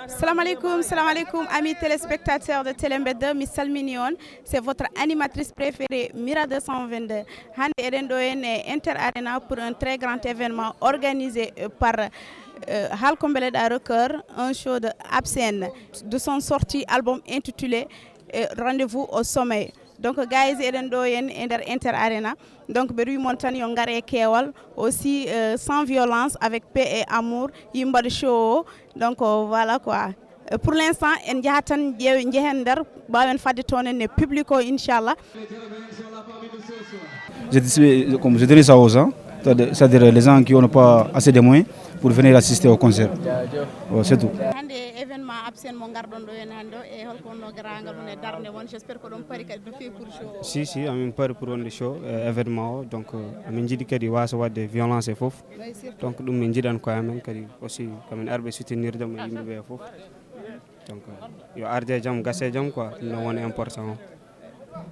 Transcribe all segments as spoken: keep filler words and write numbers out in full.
Salam alaikum, salam alaikum, amis téléspectateurs de Télé Mbedda, mi salmini on. C'est votre animatrice préférée, Mira deux cent vingt-deux. Hande eɗen ɗo en e Inter Arena pour un très grand événement organisé, euh, par, euh, Halko Mbeleɗa Record, un show de Absen, de son sorti album intitulé, euh, Rendez-vous au sommet. Donc, guys, eɗen ɗo en e nder Inter Arena. Donc, ɓe wi mon tan yo ngare e keewal, aussi, euh, sans violence, avec paix et amour, yimɓe mbaɗa show o. Donc, euh, voilà quoi. Euh, pour l'instant, en njahat tan, ƴeew-, njehen nder, mbaawen fadde toon en e public o, inchallah. Je dis, comme je donne ça aux gens, c'est-à-dire les gens qui n'ont pas assez de moyens pour venir assister au concert. Ouais, c'est tout. Hande événement Absen mo ngarɗon ɗo en hande o, e holko wonno garaagal mum e darnde mon? J'espère ko ɗon pari kadi no feewi pour show o. Si, si, amin pari pour wonde show e événement o. Donc, euh, amin njiɗi kadi wasa wadde violence e fof. Donc, ɗum min njiɗan koye amen kadi aussi, komin arɓe soutenir ɗum e yimɓe ɓe fof. Donc, euh, yo arde e jam, gase e jam quoi, ɗum ɗon woni important o.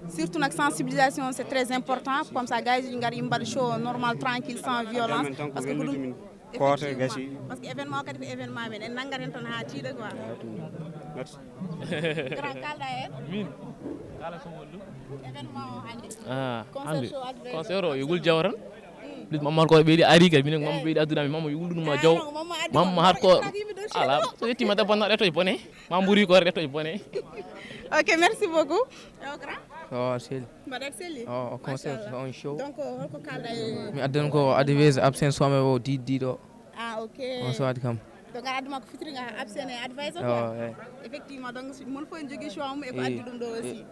Surtout nak sensibilisation, c'est très important. Comme ça, guys, ñu ngar yimɓe mbaɗa show normal, tranquille, sans violence. Parce que ko ɗum, kooto gasi. Parce que événement kadi ko événement men, en nangat hen tan ha tiiɗa quoi. Merci. Grand, kalɗa hen? Min kala ko wonɗum. Événement o hande. Ah, Concert hande show advertise. Concert o yo wul jawran. Plus mamma ko ɓeydi ari kadi, minen ko mamma ɓeydi adduna min, mamma yo wul ɗum ma jaw. Mamma har ko ala so yettima da bonna ɗetto bone. Ma mburi ko ɗetto bone. Ok, merci beaucoup. Au grand. Oh, sel. Mbaɗat selli. Oh, concert Machallah. On show. Donc, holko kalɗa e? Mi addan ko advise Absen some o diddiɗo. Ah, ok. On so adi kam. Donc, a adduma ko fitiri nga Absen e advisor Oh, quoi. eh. Effectivement, donc si mon fof en jogui choix mum e ko Eh, addi ɗum ɗo aussi.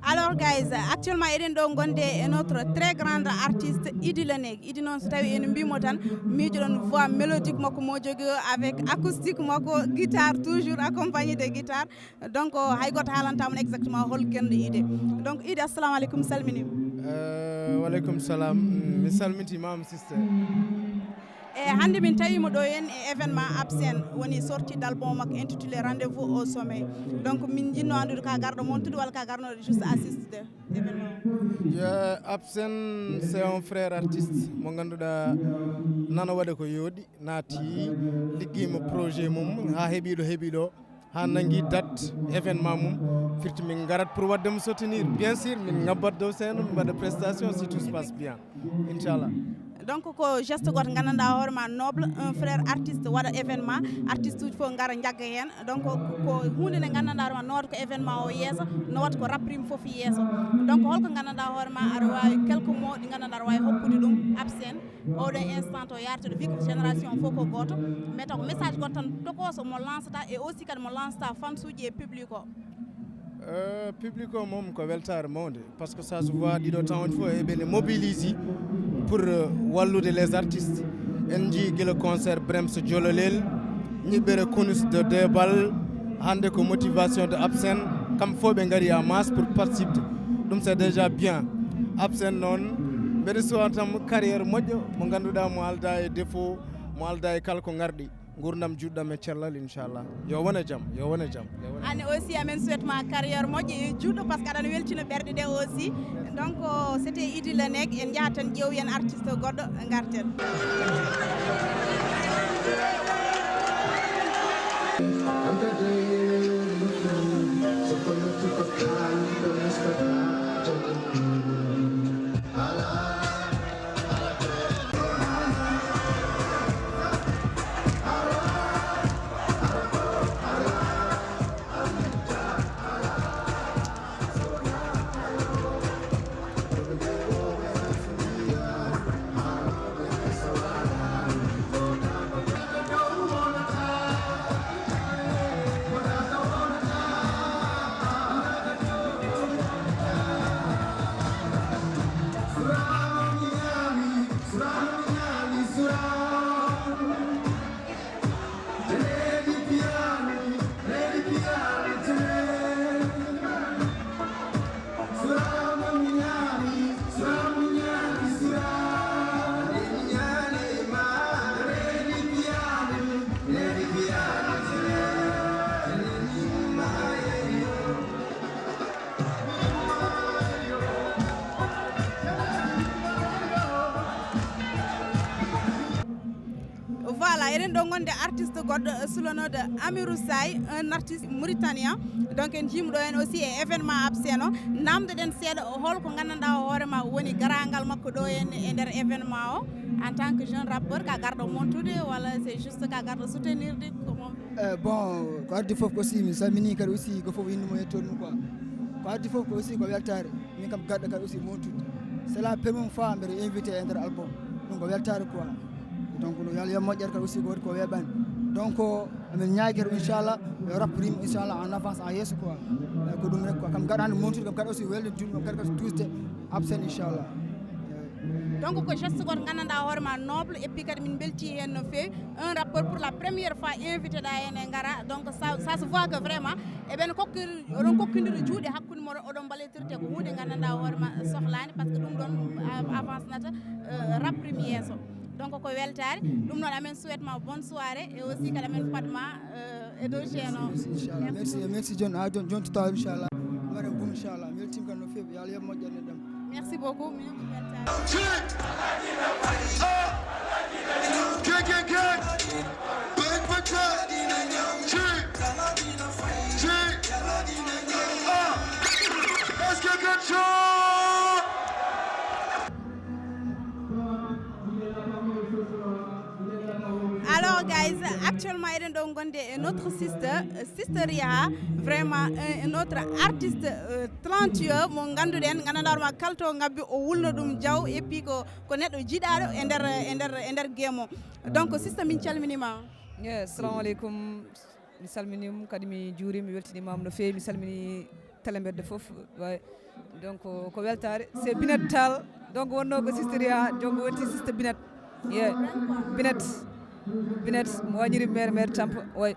Alors guys, actuellement eɗen ɗo gonde e notre très grande artiste Idy Leneg. Idy noon so tawi en mbimo tan miijoɗon voix mélodique makko mo jogui o avec acoustique makko, guitare toujours accompagné de guitare. Donc hay goto haalanta mon exactement hol gonɗo Idy. Donc Idy, assalamu aleykum, salminima. Eh, waleykum salam. Mm, mi salmintima, sister. E hande min tawima ɗo henna e événement Absen, woni sortie d'album makko intitulé Rendez-vous au sommet. Donc min jinno andude ka garɗo montude walla ka garnoɗo juste assistude événement o? Yo, Absen c'est un frère artiste mo ganduɗa nana waɗa ko yooɗi, naati liggima projet mum ha heeɓi ɗo heeɓi ɗo, ha nangui date événement mum. Firti min garat pour waddemo soutenir, bien sûr min ngabbat dow scène, min mbaɗa prestation si tout se passe bien, inchallah. Donc ko geste goto gandanɗa hoorema noble, un frère artiste waɗa événement, artiste uji foof gara jagga hen. Donc ko hunde nde gandanɗa hoorema nowata ko événement o yesso, nowata ko rap rim foof yesso. Donc holko gandanɗa hoorema aɗa wawi quelques mots ɗi gandanɗa aɗa wawi hokkude ɗum Absen oɗo instant to yartude, vu que génération foof ko goto, mais taw ko message goto tan tokoso mo lancata et aussi kadi mo lancata fans uji e public o? Euh, public o moom ko weltare mawde, parce que ça se voit ɗiɗo temps on fof eɓene mobilise pour euh, wallude les artistes. En jii gila concert Brems Jololel, ñiɓɓere Kunus de Debal, hande ko motivation de Absen, kam fof ɓe ngari en masse pour participer. Ɗum c'est déjà bien. Absen noon mbeɗa suwa tan carrière moƴƴo mo ganduɗa mo alda e défaut, mo alda e kala ko garɗi. Gurdam juɗɗam e cellal, inchallah. Yo wone jam, yo wone jam, yo wone jam. Anne aussi amen souhaite ma carrière moƴƴo e juɗɗo, parce que aɗana weltina ɓerɗe ɗe aussi. Donc c'était Idy Leneg, en jahat tan ƴeew yen artiste goɗɗo garten. Voilà, eɗen ɗo gonde artiste goɗɗo, euh, sulanode Amirou Say, un artiste mauritanien. Donc en jiimi ɗo en aussi e événement Abseno. Namdoɗen seeɗa, holko gandanɗa hoore ma woni garagal makko ɗo en e nder événement o, en tant que jeune rappeur, ka garɗo montude walla c'est juste ka garɗo soutenir de, comment? Eh, bon, ko addi fof ko aussi, mi salmini kadi aussi, ko fof inde mum e toon mum quoi. Ko addi fof ko aussi ko weltare. Min kam garɗo kadi aussi montude. C'est la première fois mbeɗa invité e nder album. Ɗum ko weltare quoi. Donc no yo Allah yo moƴƴere kadi aussi ko waɗi ko weeɓani. Donc amin ñaagi kadi inchallah yo rap rime inchallah en avance en yeeso quoi. Eh, ko ɗum rek quoi. Kam gaɗa hande montude, kam gaɗa aussi welde duɗe, kam gaɗa kadi tusde Abseno inchallah. Eh. Donc ko geste goto gandanɗa hoore ma noble, et puis kadi min belti hen no feewi. Un rappeur pour la première fois invité ɗa hen e gara. Donc ça, ça se voit que vraiment eɓen kokkir, oɗon kokkidira juuɗe hakkude moɗon, oɗon mballitirte, ko hunde gandanɗa hoore ma sohlani, parce que ɗum ɗon a- avance nata, euh, rap rime yeeso. Donc ko weltare, ɗum noon amen souhaite ma bonne soirée et aussi kadi amen paɗma, euh, e dow chaîne o. Merci, inchallah. Merci, merci John. Ha John, John tuta inchallah. Mbaɗen boom inchallah. Mi weltima kadi no feewi. Yo Allah yoɓ moƴƴere ɗam. Merci beaucoup. Min ko weltare. Check. Ah. Check, check, check. Bang, bang, check. Check. Check. Ah. Let's get, get, check. Alors guys, actuellement eɗen ɗo gonde e notre sister, euh, sister Riha, vraiment un, un autre artiste, euh, talentueux mo ganduɗen, gandanɗa hoore ma kala to ngabbi o wulno ɗum jaw, et puis ko, ko neɗɗo jiɗaɗo e nder, e nder, e nder game o. Donc sister, min calminima. Yeah, assalamu aleykum. Mi salminiima kadi mi juuriima, mi weltiniima mo no feewi, mi salmini tele mbedde fof. Way. Donc ko weltaare, c'est Binet Tall. Donc wonno ko sister Riha, donc wonti sister Binet. Yeah. Binet. Binet mo wañiri mere mere Tampa. Way.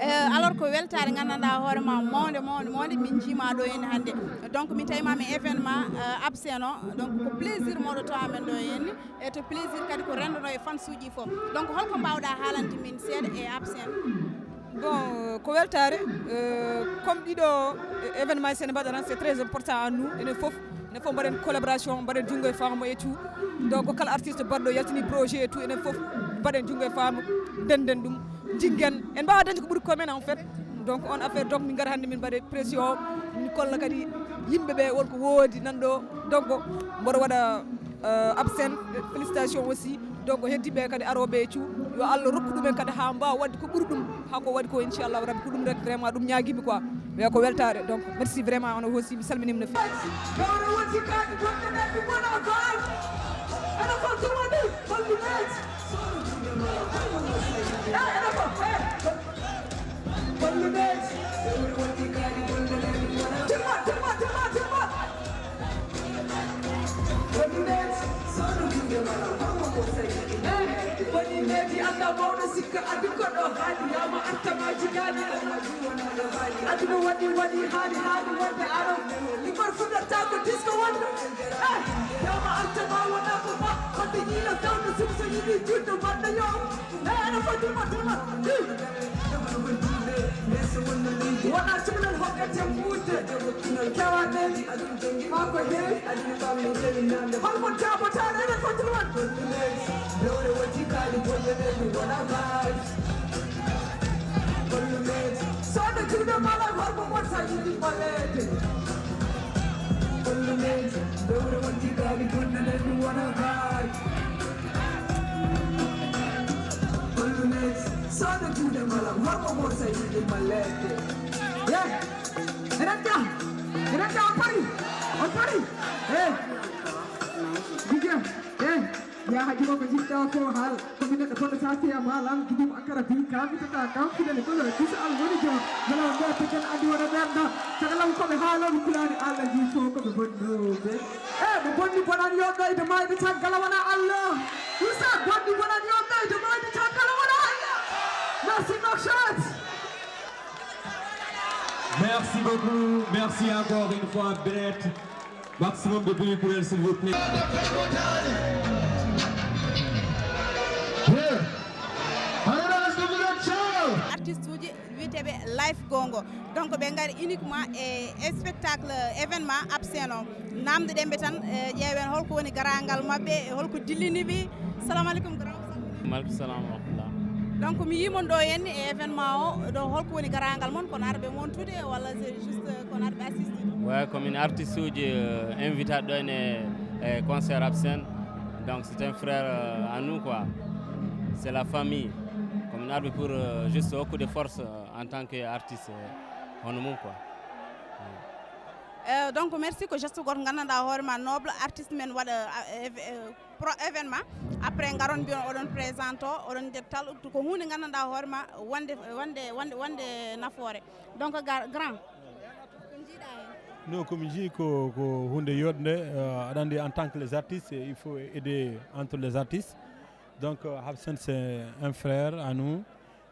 Euh, alors ko weltaare gandanɗa hoore ma mawnde, mawnde, mawnde, min jiima ɗo henne hannde. Donc min tawi ma mi événement, euh, Abseno. Donc ko plaisir moɗo to amen ɗo henne. E to plaisir kadi ko rendono e fans uji fof. Donc holko mbawɗa haalande min seeɗa e Abseno? Bon, euh, ko weltaare, euh, comme ɗiɗo, euh, événement sen mbaɗa tan, c'est très important à nous. Enen fof, enen fof mbaɗen collaboration, mbaɗen junngo e faamo et tout. Donc kala artiste baɗɗo yaltini projet et tout, enen fof mbaɗen junngo e faamo, ndenden ɗum, jiggen. En mbaawa dañde ko ɓuri ko men en fait. Donc on affaire, donc min ngara hannde min mbaɗe pression, min kolla kadi yimɓe ɓe won ko woodi nan ɗo. Donc mboɗo waɗa, euh, Abseno, félicitation aussi. Donc heddiɓe kadi arooɓe e cuu, yo Allah rokku ɗumen kadi haa mbaawa waɗde ko ɓuri ɗum, haa ko waɗi ko inchallahu rabbi, ko ɗum rek vraiment ɗum ñaagimi quoi. Mais ko weltaare, donc merci vraiment, on aussi mi salminiima no feewi. Timma, timma, timma, timma. Woni neeti, soono ɓiɓɓe mala, homo ko sañi. Eh, woni neeti, annda mawɗo sikka, adi ko ɗo haali, yaama arta ma jigaani, alhaji wona ɗo haali. Aduna waɗi, waɗi haali, haali wonde aro. Limor fuɗɗata ko disco wonno. Eh, yaama arta ma wona ko ba, wonde ñiila tawno sum so yiɗi juɗɗo mbaɗɗo yo. Wona cukalel hokkete muudde. Kewaɗe. Ma ko heewi. Holmo jaabotaɗo ene foti won. Sooda juuɗe mala, holmo won sa yiɗi ɓaleede. Dewre wonti gaari bonnanen mi wona gaari. Hollumen sooda juuɗe mala, horko mo sa yiɗi mallede. Eh, eɗen ga, eɗen ga, on pari, on pari. Eh, Guigui, eh, ya haji ko ko jiɗɗa ko haal, ko min neɗɗo bonɗo sa seya malam, Guigui mo Ankara bi, kam mi tata kam, fidele ko lo, bisa al woni jo, wala on ɗo peten andi wona ɓerɗa, tagalam ko ɓe haaloɓe kulani Allah ji fof ko ɓe bonnoɓe. Eh, mo bonni bonan yo ɓeydo mayde caggal wona Allah. Usa bonni bonan yo ɓeydo mayde caggal wona Allah. Merci, Marchat. Merci beaucoup. Merci encore une fois, Brett. Maximum de bruit pour elle, s'il vous plaît. Artiste uji wiyeteeɓe Life Gongo. Donc ɓe ngari uniquement e spectacle événement Abseno. Namdoɗen ɓe tan, e ƴeewen holko woni garagal maɓɓe, e holko dillini ɓe. Salamu aleykum, grand. Maleykum salam wa rahmatullah. Donc mi yii mon ɗo henni e événement o, ɗo holko woni garagal mon? Kono arɓe montude walla c'est juste kono arɓe assistude? Ouais, komin artiste uji euh, invité ɗo ene e concert Absen. Donc c'est un frère euh, à nous quoi. C'est la famille. Komin arɓe pour euh, juste hokkude force euh, en tant que artiste euh, hono mum quoi. Euh, donc merci, ko geste goto gandanɗa hoore ma, noble artiste men waɗa euh, éve- euh, pro événement, après garon mbiyon oɗon présente o, oɗon jetta tal, ko hunde gandanɗa hoore ma wonde wonde wonde wonde nafoore. Donc gar- grand ko jiiɗa hen? Non, komi jii ko ko hunde yodde. Euh, aɗa andi, en tant que les artistes, il faut aider entre les artistes. Donc euh, Habsen c'est un frère à nous.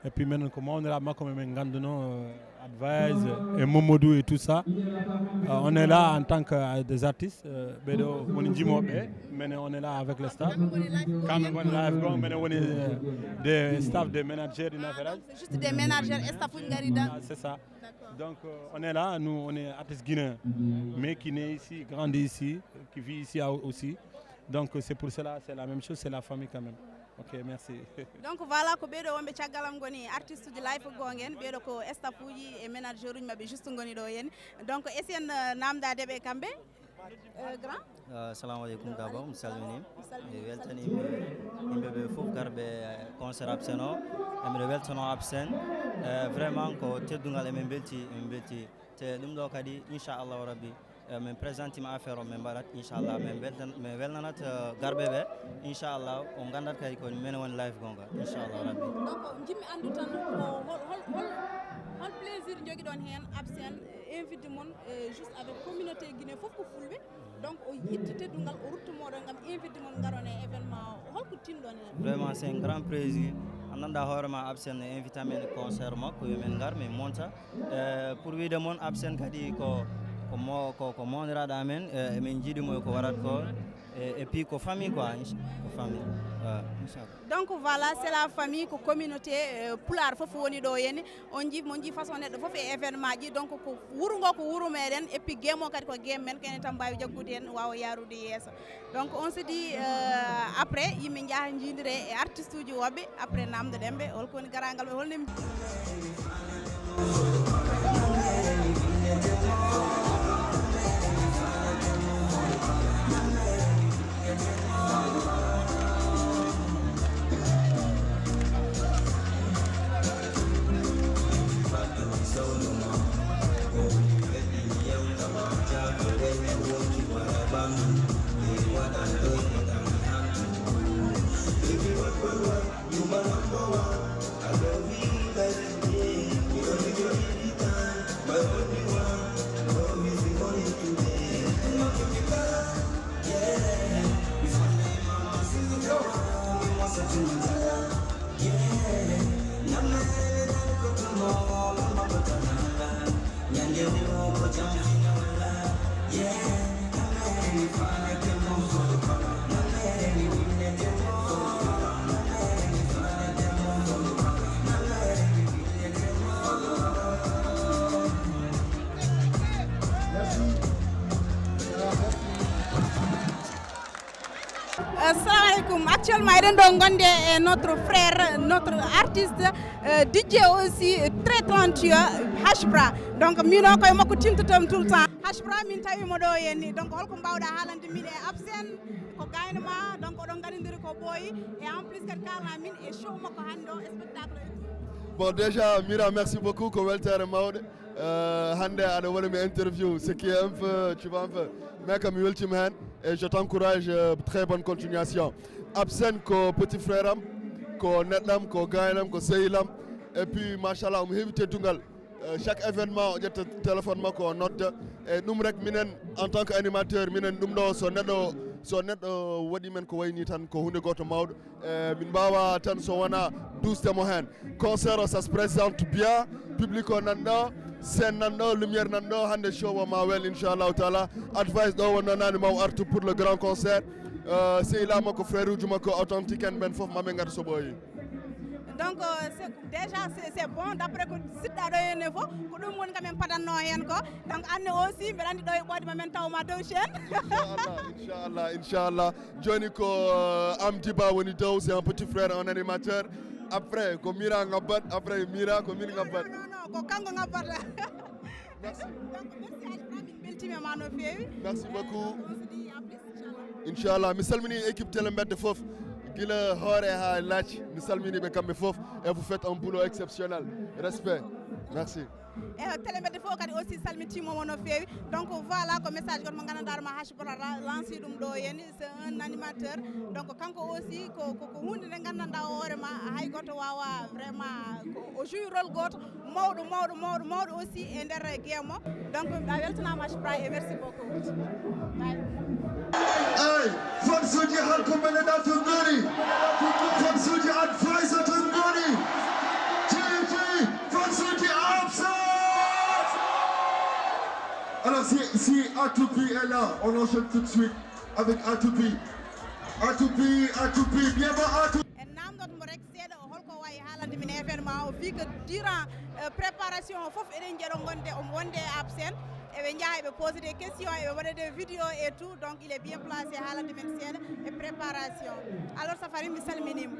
Et puis minen ko mawniraaɓe makko, min ngannduno euh, Advice et Momodou et tout ça. Euh, on est là en tant que euh, des artistes. Euh, ɓeɗo woni jimoɓe, minen on est là avec le staff. Kamɓe ngoni live goo, minen woni euh, des staff, des managers, une affaire. C'est juste des managers, staff uji gari dan. Ah, c'est ça. Donc euh, on est là, nous on est artistes guinéens, mais qui naît ici, grandit ici, qui vit ici aussi. Donc c'est pour cela, c'est la même chose, c'est la famille quand même. Ok, merci. Donc voilà, ko ɓeɗo wonɓe caggal am goni artiste uji live goo en, ɓeɗo ko staff uji e manager uji mabɓe juste goni ɗo henni. Donc esen euh, namdadeɓe kamɓe euh, grand. Assalamu aleykum d'abord, mi salmini. Mi weltanima yimɓe ɓe fof garɓe concert Absen o. Emin weltano Absen. Eh, vraiment ko teddungal, emin belti, emin belti. Te ɗum ɗo kadi inchallahu rabbi eh, min présentima affaire o, min mbaɗat inchallah, min beltan min welnanat eh, garɓe ɓe. Inchallah on gandat kadi ko minen woni live gonga inchallah rabbi. Donc jimmi andu tan ko hol hol hol hol plaisir jogiɗon hen Absen, invité mon euh, juste avec communauté Guinée fof ko fulɓe. Donc o yitti teddungal, o ruttu moɗon gam invité mon garon e événement o, holko tinɗon hen? Vraiment c'est un grand plaisir. Anndanɗa hoore ma Absen invité amen e concert makko, yo min ngar min monta. Eh, pour wiide mon Absen kadi ko ko mo ko ko mawniraaɗo amen, eh, emin jiiɗi mo e ko waɗat ko. Eh, et puis ko famille quoi, inch- ko famille. Ouais, inchallah. Donc voilà, c'est la famille, ko communauté euh, pulaar fof woni ɗo henni. On jii mon jii façon neɗɗo fof e événement ji, donc ko wuro ngo ko wuro meɗen, et puis game o kadi ko game men, ko enen tan mbawi jaggude hen wawa yarude yeeso. Donc on se dit euh, après yimɓe jaaha jiidire e artiste uji woɓɓe, après namdoɗen ɓe holko woni garagal ɓe, holno Assalamu aleykum. Actuellement eɗen ɗo gonde e notre frère, notre artiste euh, DJ aussi très talentueux, Hashbra. Donc min o koye makko tintotomi tout le temps. Hashbra, min tawima ɗo henni, donc holko mbawɗa haalande min e Absen? Ko gayno ma, donc oɗon gadidiri ko ɓooyi, et en plus kadi kalna min e show makko hande o, spectacle et tout. Bon, déjà Mira, merci beaucoup, ko weltere mawɗe. Euh, hande aɗa waɗa mi interview, ce qui est un peu, tu vois, un peu, mais kam mi weltima hen. Et je t'encourage euh, très bonne continuation. Absen ko petit frère am, ko neɗɗam, ko gaynam, ko sehilam. Et puis machallah omo heewi teddungal. Euh, chaque événement o ƴetta téléphone makko o nodda. E ɗum rek minen en tant que animateur, minen ɗum ɗo so neɗɗo so neɗɗo waɗi men ko wayni tan ko hunde goto mawɗo. Eh, min mbawa tan so wona dustemo hen. Concert o ça se présente bien, public o nan ɗo, scène nan ɗo, lumière nan ɗo, hande show o ma wel inchallahu taala. Advice ɗo wonno nani maw artu pour le grand concert. Euh, sehilaa makko, frère uji makko authentique en ɓen fof maɓe ngar so ɓooyi. Donc, euh, c'est, déjà, c'est, c'est bon, d'après ko siɗɗa ɗo henne fof, ko ɗum woni kamen padanno hen ko. Donc, anne aussi, mbeɗa andi ɗo e ɓoyde ma men tawma dow chaîne. Inchallah, inchallah, inchallah. Joni ko, euh, Amdi Ba woni dow, c'est un petit frère, un animateur. Après, ko Mira ngabbat, après Mira, ko min ngabbat. Non, non, non, ko kanko ngabbata. Merci. Donc, merci Hadj Ibrahim, min beltima ma no feewi. Merci beaucoup. Euh, on se dit à plus, inchallah. Inchallah, mi salmini équipe Télé Mbedda fof. Gila hoore ha laaci, mi salmini ɓe kamɓe fof. Et vous faites un boulot exceptionnel. Respect. Merci. E Télé Mbedda fof kadi aussi salmitimomo no feewi. Donc voilà ko message goto mo gandanɗa ma Hadj Ibrahim lanci ɗum ɗo yani. C'est un animateur. Donc kanko aussi ko, ko, ko hunde nde gandanɗa o hoore ma hay goto wawa vraiment ko, o joue rôle goto mawɗo, mawɗo, mawɗo, mawɗo aussi e nder game o. Donc a weltanama Hadj Ibrahim et merci beaucoup. Bye. Hey, fansuji Halko Melena to ngoni. Fansuji Advisor to ngoni. G G, fansuji Absa. Alors, si, si Atoupi est là, on enchaîne tout de suite avec Atoupi. Atoupi, Atoupi, bien bas, Atoupi. En namdot mo rek seeɗa, o holko wawi haalande min e événement o, fii que durant, euh, préparation o fof eɗen jeeɗo gonde, omo wonde e absent. Eɓe njaha, eɓe poser des questions, eɓe waɗa des vidéos et tout. Donc, il est bien placé haalande men seeɗa e préparation. Alors, Safari, mi salminima.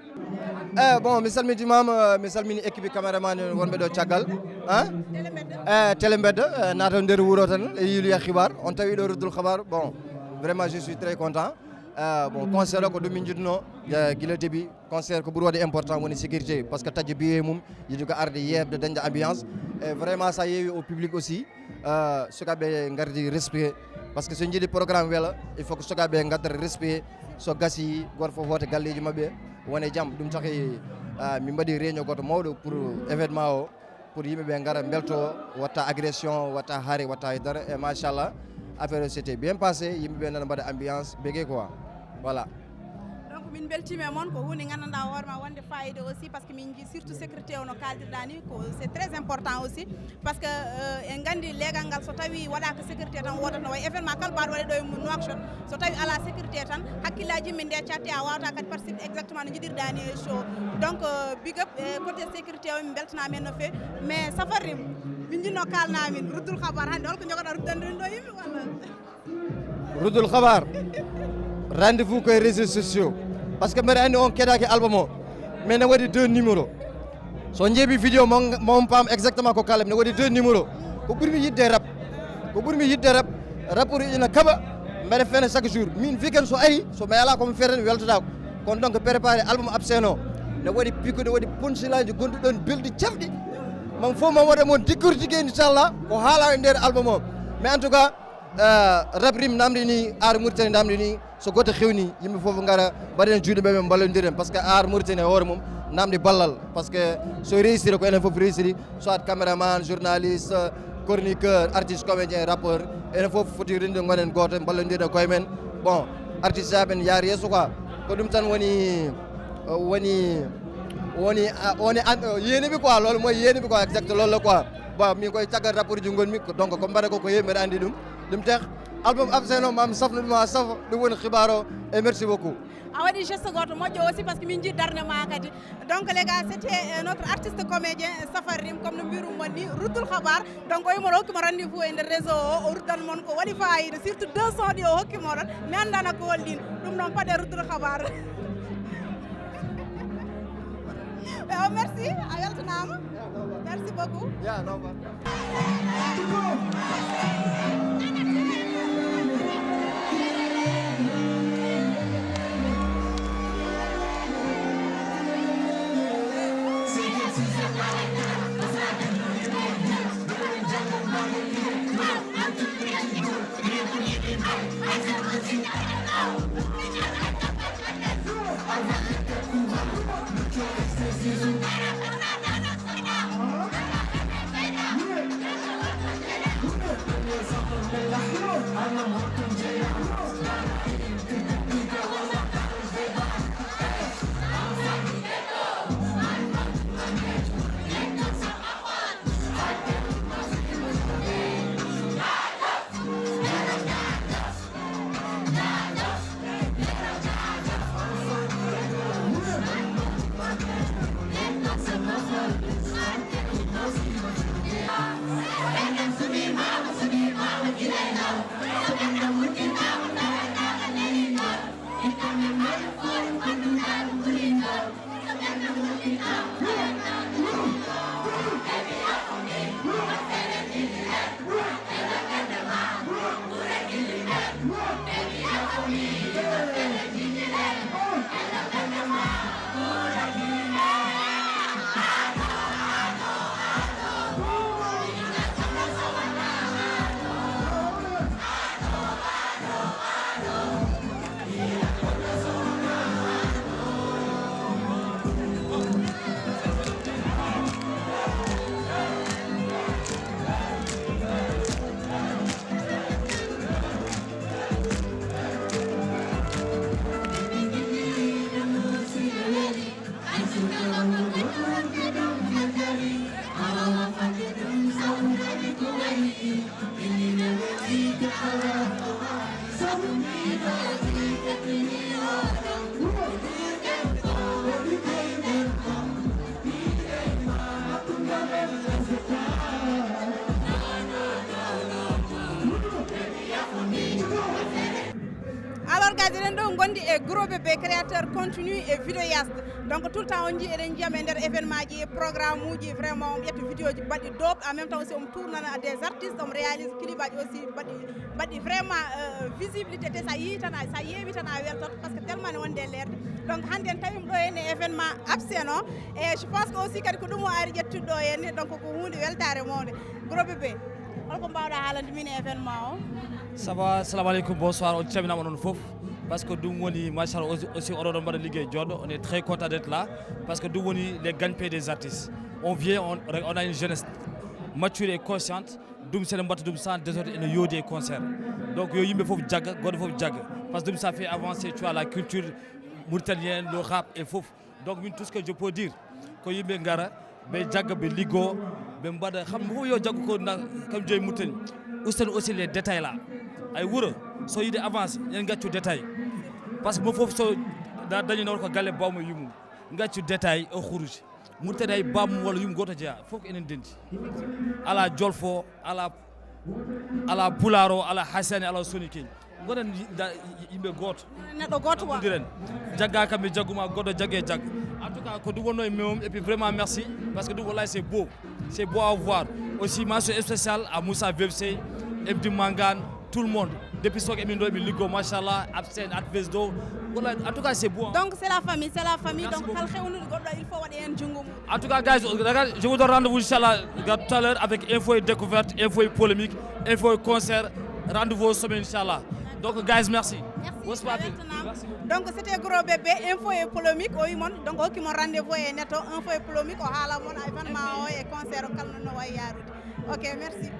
Eh, bon, mi salmitimama, mi salmini équipe caméraman wonɓe ɗo caggal. Hein? Télé Mbedda. Eh, Télé Mbedda, eh, naata nder wuro tan, e yiiloya xibaar. On tawi ɗo Ruddul Xabaar. Bon, vraiment, je suis très content. Eh, bon, concert o ko ɗum min njiɗno, eh, gila début. Concert ko ɓuri waɗde important woni sécurité, parce que taƴde billet mum, yiɗi ko arde yeeɓde, dañde ambiance. Et vraiment, ça yeewi au public aussi. Euh, sukaaɓe ngardi respect, parce que so njiɗi programme wela, il faut que sukaaɓe ngaddata respect. So gasi, goto fof hoota galleji maɓɓe, wone jam. Ɗum taki, euh, min mbaɗi réunion goto mawɗo pour événement o, pour yimɓe ɓe ngara mbelto, watta agression, watta haare, watta e dara. Et machallah, affaire o c'était bien passé, yimɓe ɓe nana mbaɗa ambiance, bégé quoi. Voilà. Donc min beltima e mon, ko hunde gandanɗa hoore ma wonde fayida aussi, parce que min jii surtout sécurité o no kaldirɗa ni, ko c'est très important aussi, parce que, euh, en gandi leegal ngal so tawi waɗaka sécurité tan wodata no way événement kala mbaɗo waɗe ɗo e Nouakchott, so tawi ala sécurité tan hakkillaji yimɓe nde catti a wawata kadi participe exactement no jiɗirɗa ni e show. Donc, euh, big up, euh, côté sécurité o min beltanama hen no fewi, mais Safari min jinno kalna min Ruddul Xabaar hande holko jogoɗa ruddande ɗum ɗo yimɓe walla? Ruddul Xabaar, rendez-vous koye réseaux sociaux, parce que mbeɗa anndi on keɗaki album o, mais ne waɗi deux numéro. So jeeɓi vidéo mo, mo on paam exactement ko kala, ne waɗi deux numéro. Ko ɓurmi yiɗde rap, ko ɓurmi yiɗde rap, rappeur ina kaɓa, mbeɗa fena chaque jour. Min weekend so ari, so mi ala komi feren weltata ko. Kono donc préparé album absent o, ne waɗi pique, ne waɗi punchline gonɗi ɗon belɗi cafɗi. Mon fof mon waɗa mon décortiqué inchallah ko haala e nder album o. Mais en tout cas, Eh, rap rim namdi ni, ar Mauritanie namdi ni, so goto xewni, yimɓe fof ngara mbaɗen juuɗe ɓe, ɓe mballodiren, parce que ar Mauritanie e hoore mum namdi ballal, parce que so réussir ko enen fof réussiri, soit caméraman, journaliste, chroniqueur, artiste, comédien, rappeur, enen fof foti rinde gonen goto, mballodiren koye men. Bon, artiste amen yaar yeeso quoi, ko ɗum tan woni, woni, woni, woni an, yéene bi quoi, loolu mooy yéene bi quoi, exact, loolu la quoi. Bon, min koye caggal rapport ji gonmi, donc ko mbaɗa ko, ko heewi mbeɗa andi ɗum. Ɗum tax album absent o mami safno ɗum ha safa, ɗum woni xibaar o, et merci beaucoup. A waɗi geste goto moƴƴo aussi, parce que min jii darde ma kadi. Donc les gars, c'était, euh, notre artiste comédien Safar Rim, comme no mbirum mon ni, Ruddul Xabaar. Donc o yimo hokki mo rendez-vous e nder réseau o, o ruddan mon ko waɗi fayida, surtout deux cent ɗi o hokki moɗon, mi andana ko hol ɗin. Ɗum noon paɗe Ruddul Xabaar. Eh, oh, merci, a weltanaama. Merci beaucoup. Yeah, no problem. E Gros Bébé, créateur contenu et vidéaste. Donc tout le temps on jii eɗen jiyam e nder événement ji, programme uji, vraiment omo ƴetta vidéo ji baɗɗi dope, en même temps aussi omo tournana des artistes, omo réalise clip aji aussi baɗɗi baɗɗi vraiment euh, visibilité, te sa yii tan a- sa yeewi tan a weltoto, parce que tellement ne wonde leerde. Donc hannde en tawima ɗo henne événement absent o, et je pense que aussi kadi ko ɗum o ari ƴettude ɗo henne, donc ko hunde weltare mawde. Gros Bébé, holko mbawɗa haalande min e événement o? Ça va, salam alaikum, bonsoir, on calminama onon fof. Parce que ɗum woni, machallah, aussi, aussi oɗo ɗon mbaɗa liggey jooɗo, on est très content d'être là. Parce que ɗum woni les gagne-pain des artistes. On vient, on, on a une jeunesse mature et consciente. Ɗum seɗen mbatta ɗum sans désordre, ene yoodi e concert. Donc yo yimɓe fof jagga, goɗɗo fof jagga. Parce que ɗum ça fait avancer, tu vois, la culture mauritanienne, le rap et fof. Donc min, tout ce que je peux dire, ko yimɓe ngara, ɓe jagga, ɓe liggo, ɓe mbaɗa, xam fof yo jaggu ko na kam joyi muttani. Usten aussi les détails là. Ay wuro, so yiɗi avance, yen gaccu détail. Parce que mo fof so da dañi noon ko galle bawmo e yummum. Gaccu détail o huruji. Murtani hay bamum walla yum goto jeeya, fof ko enen dendi. Ala jolfo, ala ala pularo, ala hasani, ala sonikin. Gonen yimɓe goto. Neɗɗo goto wa. Diren. Jagga kam e jagguma, goɗɗo jagge jagga. En tout cas, ko ɗum wonno e mewum, et puis vraiment merci, parce que ɗum wallahi c'est beau. C'est beau à voir. Aussi mention spéciale à Moussa Vevsey, M D Mangan, tout le monde. Depuis sok emin ɗo emin liggo, machallah, absent, adves ɗo. Wallahi, en tout cas c'est beau. Donc c'est la famille, c'est la famille. Merci Donc kala hewnude goɗɗo il faut waɗa hen junngo mum. En tout cas, guys, je vous donne rendez-vous, inchallah, tout à l'heure avec info et découverte, info et polémique, info et concert. Rendez-vous au sommet, inchallah. Donc, guys, merci. Merci. What's poppin'? A weltanaama. Merci beaucoup. Donc c'était Gros Bébé, info et polémique, o wi mon. Donc o hokki mon rendez-vous e neto, info et polémique, o haala mon événement o e concert o kala no wayi yaarude. Ok, merci.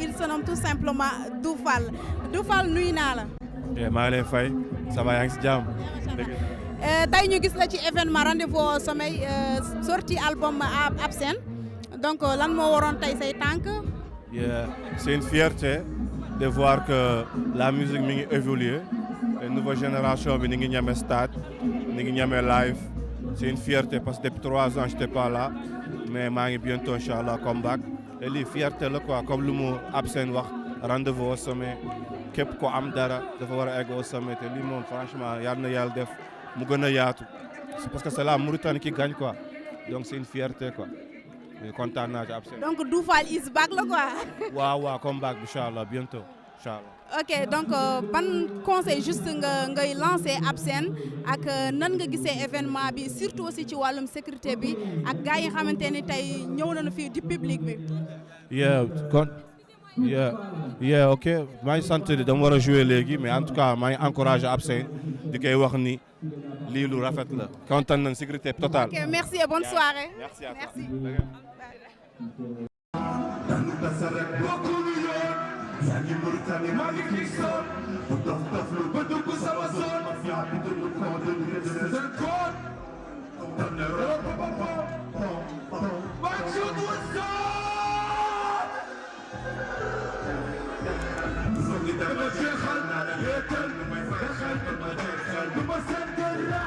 Il se nomme tout simplement Doufal. Doufal, nuyu naa la. Eh, maa ngi lay fay. Ça va, yaa ngi si jàmm? Eh, tey ñu gis la ci événement Rendez-vous au Sommet, eh, sortie album Ab- Absent. Donc lan moo waroon tey say tànk? Yeah, c'est une fierté. De voir que la musique mi ngi évoluer, et nouvelle génération bi ni ngi ñeme stade, ni ngi ñeme live. C'est une fierté parce que depuis trois ans j'étais pas là, mais maa ngi bientôt, incha allah, comeback. Et lii fierté la quoi, comme lu mu Absène wax, rendez-vous au sommet. Képp ko am dara dafa war a egg au sommet, te lii moom, franchement, yàlla na yàlla def mu gën a yaatu. C'est parce que c'est la Mauritanie qui gagne quoi, donc c'est une fierté quoi. Mais kontaan naa ci Absène. Donc Doufal is back la quoi. Waaw waaw, comeback, incha allah, bientôt, incha allah. Ok, donc euh, ban conseil juste nga ngay lancer Absène, ak euh, nan nga gisee événement bi, surtout aussi ci wàllum sécurité bi, ak gars yi nga xamante ni tey ñëw nañu fii di public bi. Yeah, kon yeah, yeah, ok. Maa ngi sant di, dama war a jouer léegi, mais en tout cas maa ngi encourager Absène, di koy wax ni lii lu rafet la, kontaan nañ, sécurité totale. Ok, merci et bonne soirée. Merci à toi. Merci. Daanu tasa rek bokkunu yoon. Yaa ngi Mauritanie, maa ngi Kingston. Bu dof dof lu ba dugg sama zone. Mafia bi dund ko, dund ko, dund ko. Dana roo, pom, pom, pom, pom. Ba ci bu zone. Dama jeexal, yeetal, dama jeexal, dama jeexal, dama seen dara.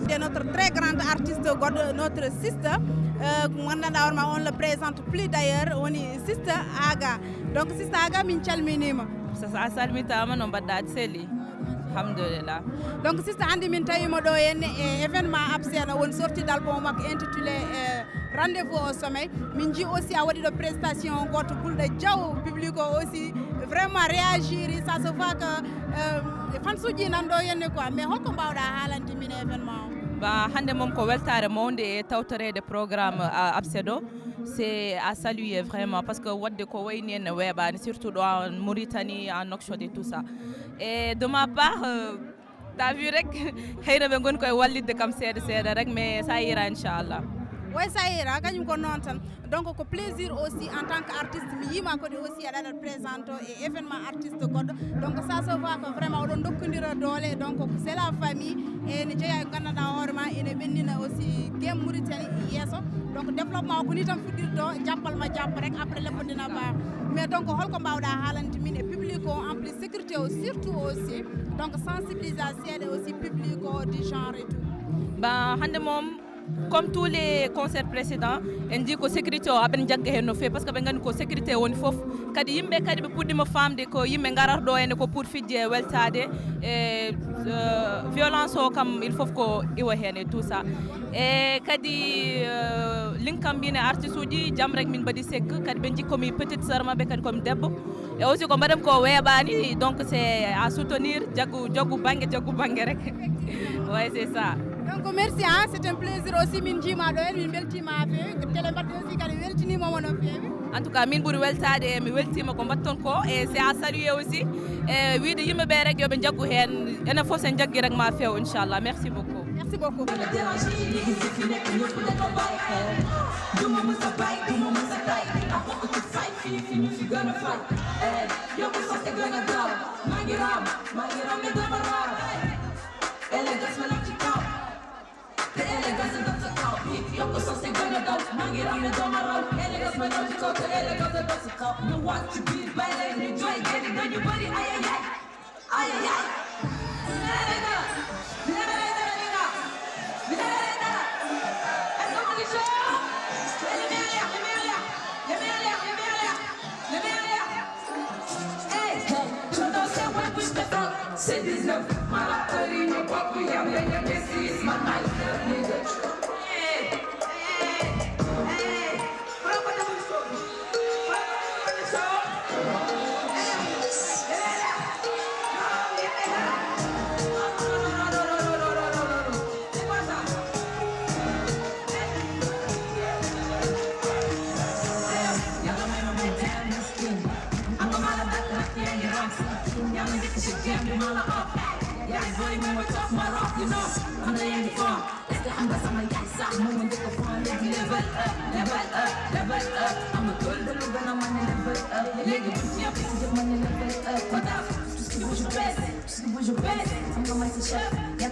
De notre très grande artiste, God, notre sister, euh, mo nganndanɗaa hoore maa, on le présente plus d'ailleurs, woni sister Aga. Donc sister Aga, min calminiima. So a salmitaama, no mbaɗɗaa, aɗa selli? Alhamdulillah. Donc sister, anndi min tawiima ɗo henne e événement Absène, woni sortie d'album makko intitulé euh, Rendez-vous au sommet. Min njii aussi a waɗi ɗo prestation gooto, Gulɗo Diaw, public o aussi vraiment réagir, ça se voit que euh, fans uji nan ɗo henne quoi, mais holko mbaawɗaa haalande min e événement o? Ba hannde moom ko weltaare mawnde e tawtoreede programme, euh, Absène o. C'est à saluer vraiment, parce que waɗde ko wayni en ne weeɓaani, surtout ɗo en Mauritanie, en Nouakchott et tout ça. Et de ma part, euh, t'as vu rek, xëy na ɓe ngoni koye wallitde kam seeɗa seeɗa rek, mais ça ira, inchallah. Oui, ça ira, kañum ko noon tan. Donc ko plaisir aussi en tant que artiste, mi yiima kadi aussi aɗa aɗa présente e événement artiste goɗɗo. Donc ça se voit que vraiment oɗon ndokkondira doole, donc c'est la famille, e ne jeeya e nganndanɗaa hoore maa, ene ɓennina aussi game Mauritanie yeeso. Donc développement o ko ni tan fuɗɗirtoo, jappal ma japp rek, après leppo dina baax. Mais donc holko mbaawɗaa haalande min e public o, en plus sécurité o surtout aussi, donc sensibilisation seeɗa aussi public o du genre et tout? Ba hannde moom, comme tous les concerts précédents, en njii ko sécurité o aɓen njagga heen no feewi, parce que ɓe nganndi ko sécurité woni fof. Kadi yimɓe kadi ɓe puɗɗiima faamde ko yimɓe ngarata ɗo henne ko pour fijde e weltaade, e euh, violence o kam il faut ko iwa heen et tout ça. E kadi euh, linkam mbine artiste uji jam rek min mbaɗi sekk, kadi ɓe njii komi petite sœur maɓɓe, kadi komi debbo. E aussi ko mbaɗam ko weeɓaani, donc c'est à soutenir, jaggu jaggu bannge, jaggu bannge rek. Ouais, c'est ça. Donc merci, hein, c'est un plaisir aussi, min njiima ɗo henne, min mbeltiima haa feewi, télé mbaɗɗo aussi kadi weltiniima mo no feewi. En tout cas min ɓuri weltaade, e mi weltiima ko mbaɗton ko, e c'est à saluer aussi, e wiide yimɓe ɓe rek yo ɓe njaggu heen, enen fof so en njaggi rek ma feew, inchallah. Merci beaucoup. Merci beaucoup. C'est dix-neuf, ma rapperie, no pop, yam, yam, yam, this is my nightclub, nigga.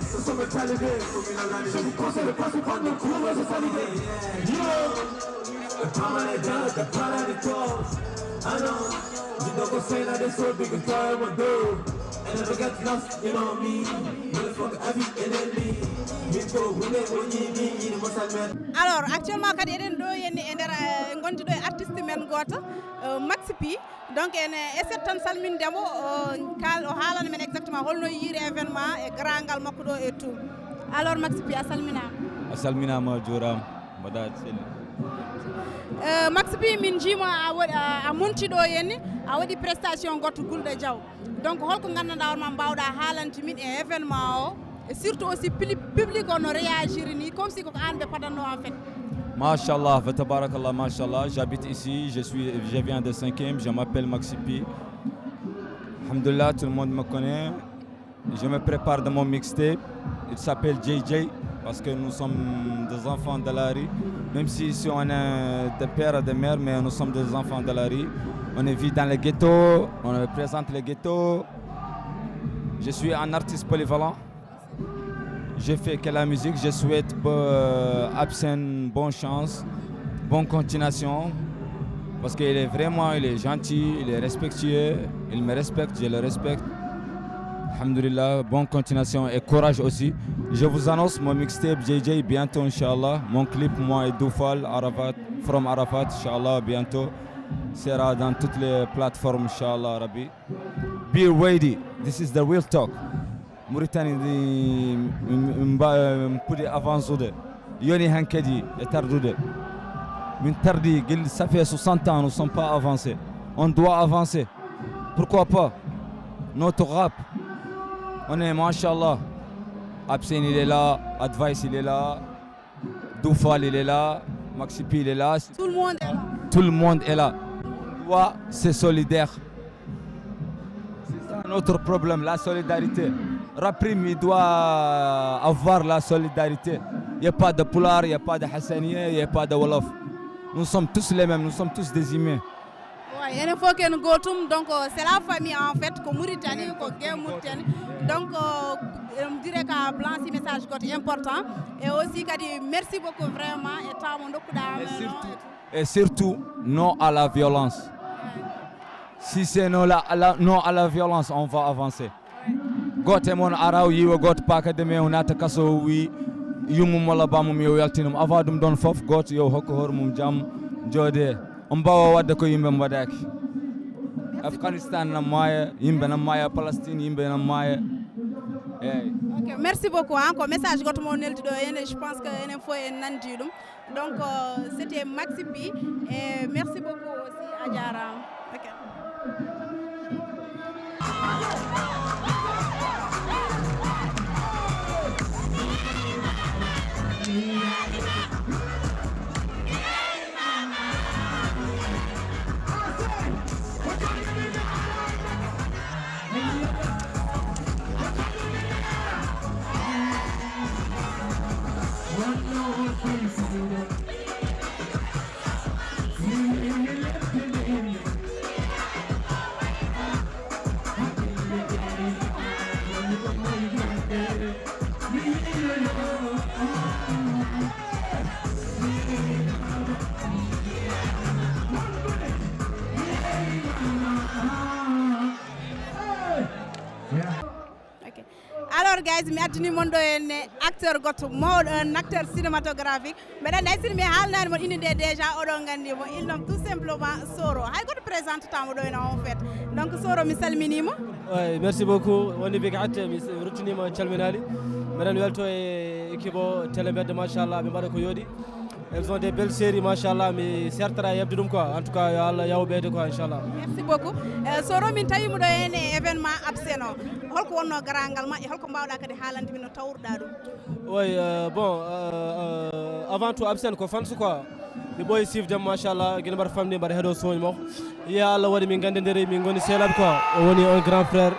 ce sont mes talibés. Je vous conseille de passer par nos cours, c'est salidé. Yo, the power of God, the power of God. I know, you don't go say that this so big and try my door. And never get lost, you know me. Motherfucker, every enemy. Me go with it when you need me, you must admit. Alors, actuellement kadi eɗen ɗo henni e nder eh, gondi ɗo e artiste men goto, eh, Maxi P. Donc en essayat tan salminde mo, o kal o haalana men exactement holno yiiri événement e garangal makko ɗo e tout. Alors Maxi P, a salminama. A salminama, a juurama, mbaɗa selli. Eh, Maxi P, min jiima a waɗi a, a monti ɗo henni, a waɗi prestation goto Gulɗo Diaw. Donc holko gandanɗa hoore ma mbawɗa haalande min e événement o, et surtout aussi pli- public o no réagir ni comme si koko an ɓe padanno en fait. Machallah, fa tabarakallah, machallah. J'habite ici, je suis, je viens de cinquième, je m'appelle Maxi P. Alhamdulillah, tout le monde me connaît. Je me prépare de mon mixtape. Il s'appelle J J parce que nous sommes des enfants de la rue. Même si ici on est de père et de mère, mais nous sommes des enfants de la rue. On vit dans les ghettos, on représente les ghettos. Je suis un artiste polyvalent. Je fais que la musique, je souhaite euh, Absen bonne chance, bonne continuation, parce qu'il est vraiment, il est gentil, il est respectueux, il me respecte, je le respecte. Alhamdulillah, bonne continuation et courage aussi. Je vous annonce mon mixtape J J bientôt, Inch'Allah. Mon clip, moi et Doufal, Arafat, from Arafat, Inch'Allah, bientôt. Sera dans toutes les plateformes, Inch'Allah, Rabbi. Be ready, this is the real talk. Mauritanie ndi mba puɗi avancude, yoni hankadi e tardude. Min tardi gel, ça fait soixante ans, nous sommes pas avancés. On doit avancer. Pourquoi pas? Notre rap, on est, machallah. Absen, il est là, Advice, il est là, Doufal, il est là, Maxi P, il est là. Tout le monde est là. Tout le monde est là. On doit se solidaire. C'est ça notre problème, la solidarité. Raprim, il doit avoir la solidarité. Il n'y a pas de Pulaar, il n'y a pas de Hassaniens, il n'y a pas de Wolof. Nous sommes tous les mêmes, nous sommes tous des humains. Ouais, Enen fof ken gootum, donc c'est la famille en fait, ko Mauritanie, ko Guinée Mauritanie. Donc euh, on dirait que blanc si message goto important. Et aussi kadi merci beaucoup vraiment e temps mo ndokkuɗaa amen. Et surtout, et surtout, non à la violence. Si c'est non, la, la- non à la violence, on va avancer. Gooto e mon ara o yiiwa gooto paaka de, mais o naata kaso, o wi yummum walla bammum yo yaltinum. Avant ɗum ɗon fof, gooto yo hokku hoore mum jam, jooɗe. On mbaawa waɗde ko yimɓe mbaɗaaki. Afghanistan na maaya, yimɓe na maaya, Palestine yimɓe na maaya. Eeyi. Ok, merci beaucoup. Hein. Ko message goto mo neldi ɗo ene, je pense que enen fof en nandi ɗum. Donc euh, c'était Maxi P. Et merci beaucoup aussi, a jaaraama. Ok. Ok. Alors guys, mi addani mon ɗo henne acteur goto mawɗo, un acteur cinématographique. Mbeɗa anndi hay sinno mi haalnaani mon inde nde déjà, oɗon nganndi mo. Il nomme tout simplement Soro. Hay goto présente tamo ɗo henne en fait. Donc Soro, mi salminiima. Ouais, merci beaucoup. Woni big atte, mi ruttiniima calminaali. Mbeɗen welto e équipe o Télé Mbedda, machallah, ɓe mbaɗa ko yooɗi. Elles ont des belles séries, machallah, mi sertata e heɓde ɗum quoi. En tout cas, yo Allah yaw ɓeyde quoi, inchallah. Merci beaucoup. Eh, Soro, min tawi mo ɗo henne e événement Absen o. Holko wonno garangal ma e holko mbawɗa kadi haalande min no tawruɗa ɗum? Oui, euh, bon, euh, euh, avant tout, Absen ko fans quoi. Mi ɓooyi suivre dem, machallah, gila mbaɗa famɗi, mbaɗa heɗo soñ mo. Ya Allah waɗi min gandidiri, min ngoni seelaɓe quoi. O woni un grand frère,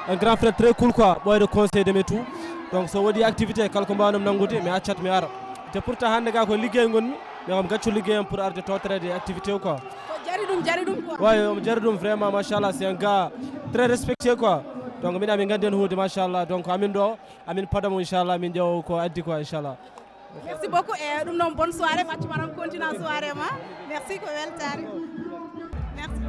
un grand frère très cool quoi. Ɓooyde conseil dem et tout. Donc so waɗi activité, kala ko mbawnam nanngude, mi accat mi ara. Te pourtant hannde ga ko liggey ngonmi, mais kam gaccu liggey am pour arde tawtoreede activité o quoi. Ko jari ɗum, jari ɗum quoi. Way, omo jari ɗum vraiment, machallah, c'est un gars très respecté quoi. Donc min amin nganndi heen huude, machallah. Donc amin ɗo, amin paada mo, inchallah, min ƴeewa ko addi quoi, inchallah. Merci beaucoup et ɗum noon, bonne soirée, maccu maram continue soirée ma. Merci, ko weltaare. Merci.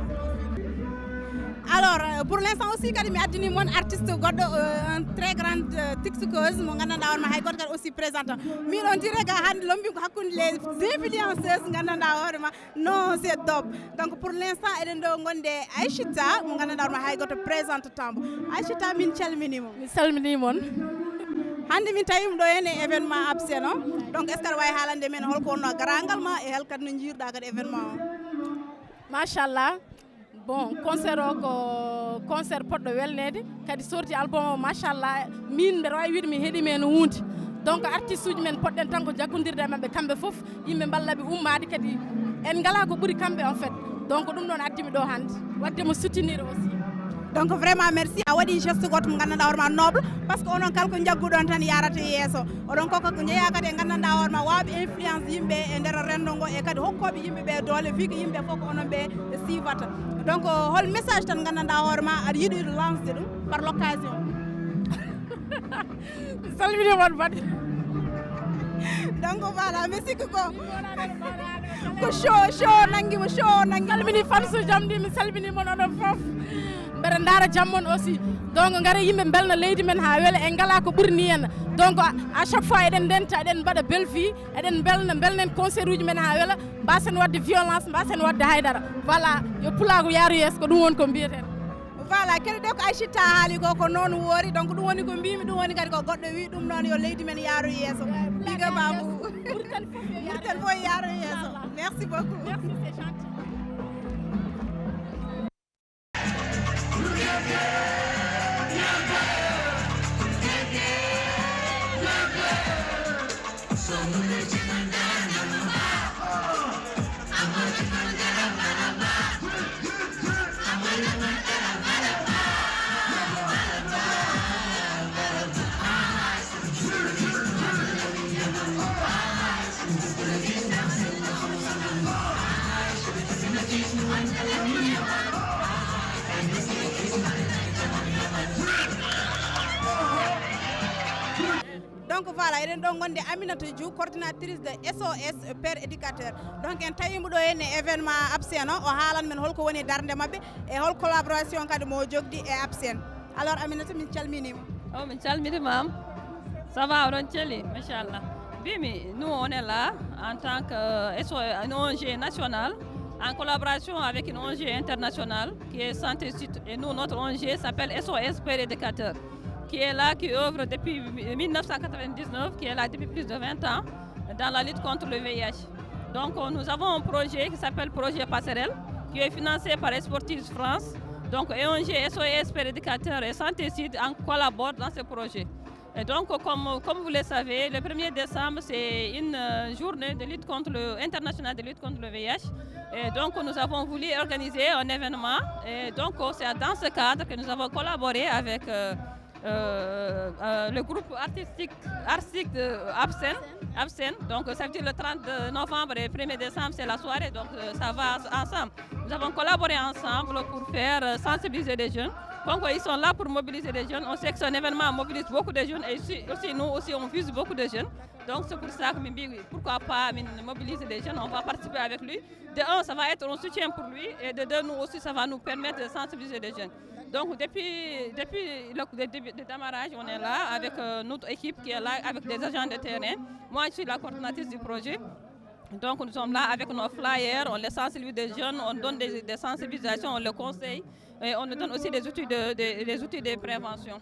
Alors euh, pour l'instant aussi kadi mi addani mon artiste goɗɗo, euh, un très grand euh, tiktokeuse mo nganndanɗaa hoore ma, hay goto kadi aussi présente. Min on dirait ga hannde lombi ko hakkunde les influenceuses nganndanɗaa hoore ma. Non, c'est top. Donc pour l'instant eɗen ɗo ngonde Aïchita mo nganndanɗaa hoore ma, hay goto présente tamo. Aïchita, min calminiima. Mi salminiima on. Hannde min tawi mo ɗo henne e événement Absen o. Donc est-ce que aɗa waawi haalande men holko wonno garangal ma e hol kadi no njiiruɗa kadi événement o? Machallah. Bon, concert o ko concert poɗɗo welneede, kadi sorti album o, machallah, min mbeɗa waawi wiide mi heɗiima heen huunde. Donc artiste uji men poɗɗen tan ko jaggondirde e maɓɓe kamɓe fof, yimɓe mballa ɓe ummaade, kadi en ngalaa ko ɓuri kamɓe en fait. Donc ɗum ɗoon addi mi ɗo hannde, waɗde mo soutenir aussi. Donc vraiment merci, a waɗi geste goto mo nganndanɗaa hoore ma noble, parce que onon kala ko njagguɗon tan yarata yeeso. Oɗon kokka ko njeeya kadi e nganndanɗaa hoore ma waawɓe influence yimɓe e nder renndo ngo e kadi hokkooɓe yimɓe ɓe doole, vu que yimɓe fof ko onon ɓe siifata. Donc hol message tan nganndanɗaa hoore ma aɗa yiɗi lancer ɗum par l'occasion? Mi salmini mon baɗi. Donc voilà, mi sikki ko ko show, show nangi mo, show nangi. Salmini fans uji am ɗi, mi salmini mon onon fof. Mbeɗa ndaara jam mon aussi. Donc ngare yimɓe mbelna leydi men haa wela, en ngalaa ko ɓuri ni en. Donc à chaque fois eɗen ndenta, eɗen mbaɗa belle vie, eɗen mbelna, mbelnen concert uji men haa wela, mbasen waɗde violence, mbasen waɗde haydara. Voilà, yo pulaagu yaaru yeeso, ko ɗum woni ko mbiyeten. Voilà, keɗoɗen ko Aïchita haali ko, ko noon woori, donc ɗum woni ko mbimi, ɗum woni kadi ko goɗɗo wi, ɗum noon yo leydi men yaaru yeeso. Big up à vous. Mauritanie fof yo yaaru yeeso. Merci beaucoup. Merci, c'est gentil. Donc voilà, eɗen ɗo gondi Aminata Diouf, coordinatrice de S O S Père Éducateur. Donc en tawi mo ɗo henne événement APSEN o, o haalan men holko woni darnde maɓɓe e hol collaboration kadi mo jogdi e APSEN. Alors Aminata, min calminima. Oh, min calminimam. Ça va, oɗon celi, machallah. Bimi, nous on est là en tant que euh, S O S, une O N G nationale, en collaboration avec une O N G internationale qui est Santé Sud. Et nous, notre O N G s'appelle S O S Père Éducateur, qui est là, qui œuvre depuis mille neuf cent quatre-vingt-dix-neuf, qui est là depuis plus de vingt ans dans la lutte contre le V I H. Donc euh, nous avons un projet qui s'appelle Projet Passerelle, qui est financé par Sportive France. Donc O N G S O S Père Éducateur et Santé Sud en collaborent dans ce projet. Et donc, comme, comme vous le savez, le premier décembre, c'est une euh, journée de lutte contre le, internationale de lutte contre le V I H. Et donc, nous avons voulu organiser un événement. Et donc, c'est dans ce cadre que nous avons collaboré avec euh, euh, euh, le groupe artistique, artistique de Absen. Absen. Donc, ça veut dire le trente novembre et premier décembre, c'est la soirée. Donc, euh, ça va ensemble. Nous avons collaboré ensemble pour faire euh, sensibiliser des jeunes. Donc, ils sont là pour mobiliser des jeunes. On sait que c'est un événement mobilise beaucoup de jeunes et aussi, aussi nous aussi, on vise beaucoup de jeunes. Donc, c'est pour ça que je me dis, pourquoi pas mobiliser des jeunes, on va participer avec lui. De un, ça va être un soutien pour lui et de deux, nous aussi, ça va nous permettre de sensibiliser des jeunes. Donc, depuis, depuis le, le début de démarrage, on est là avec euh, notre équipe qui est là, avec des agents de terrain. Moi, je suis la coordinatrice du projet. Donc, nous sommes là avec nos flyers, on les sensibilise des jeunes, on donne des, des sensibilisations, on les conseille. Et on nous donne aussi des outils de, de- des outils de prévention.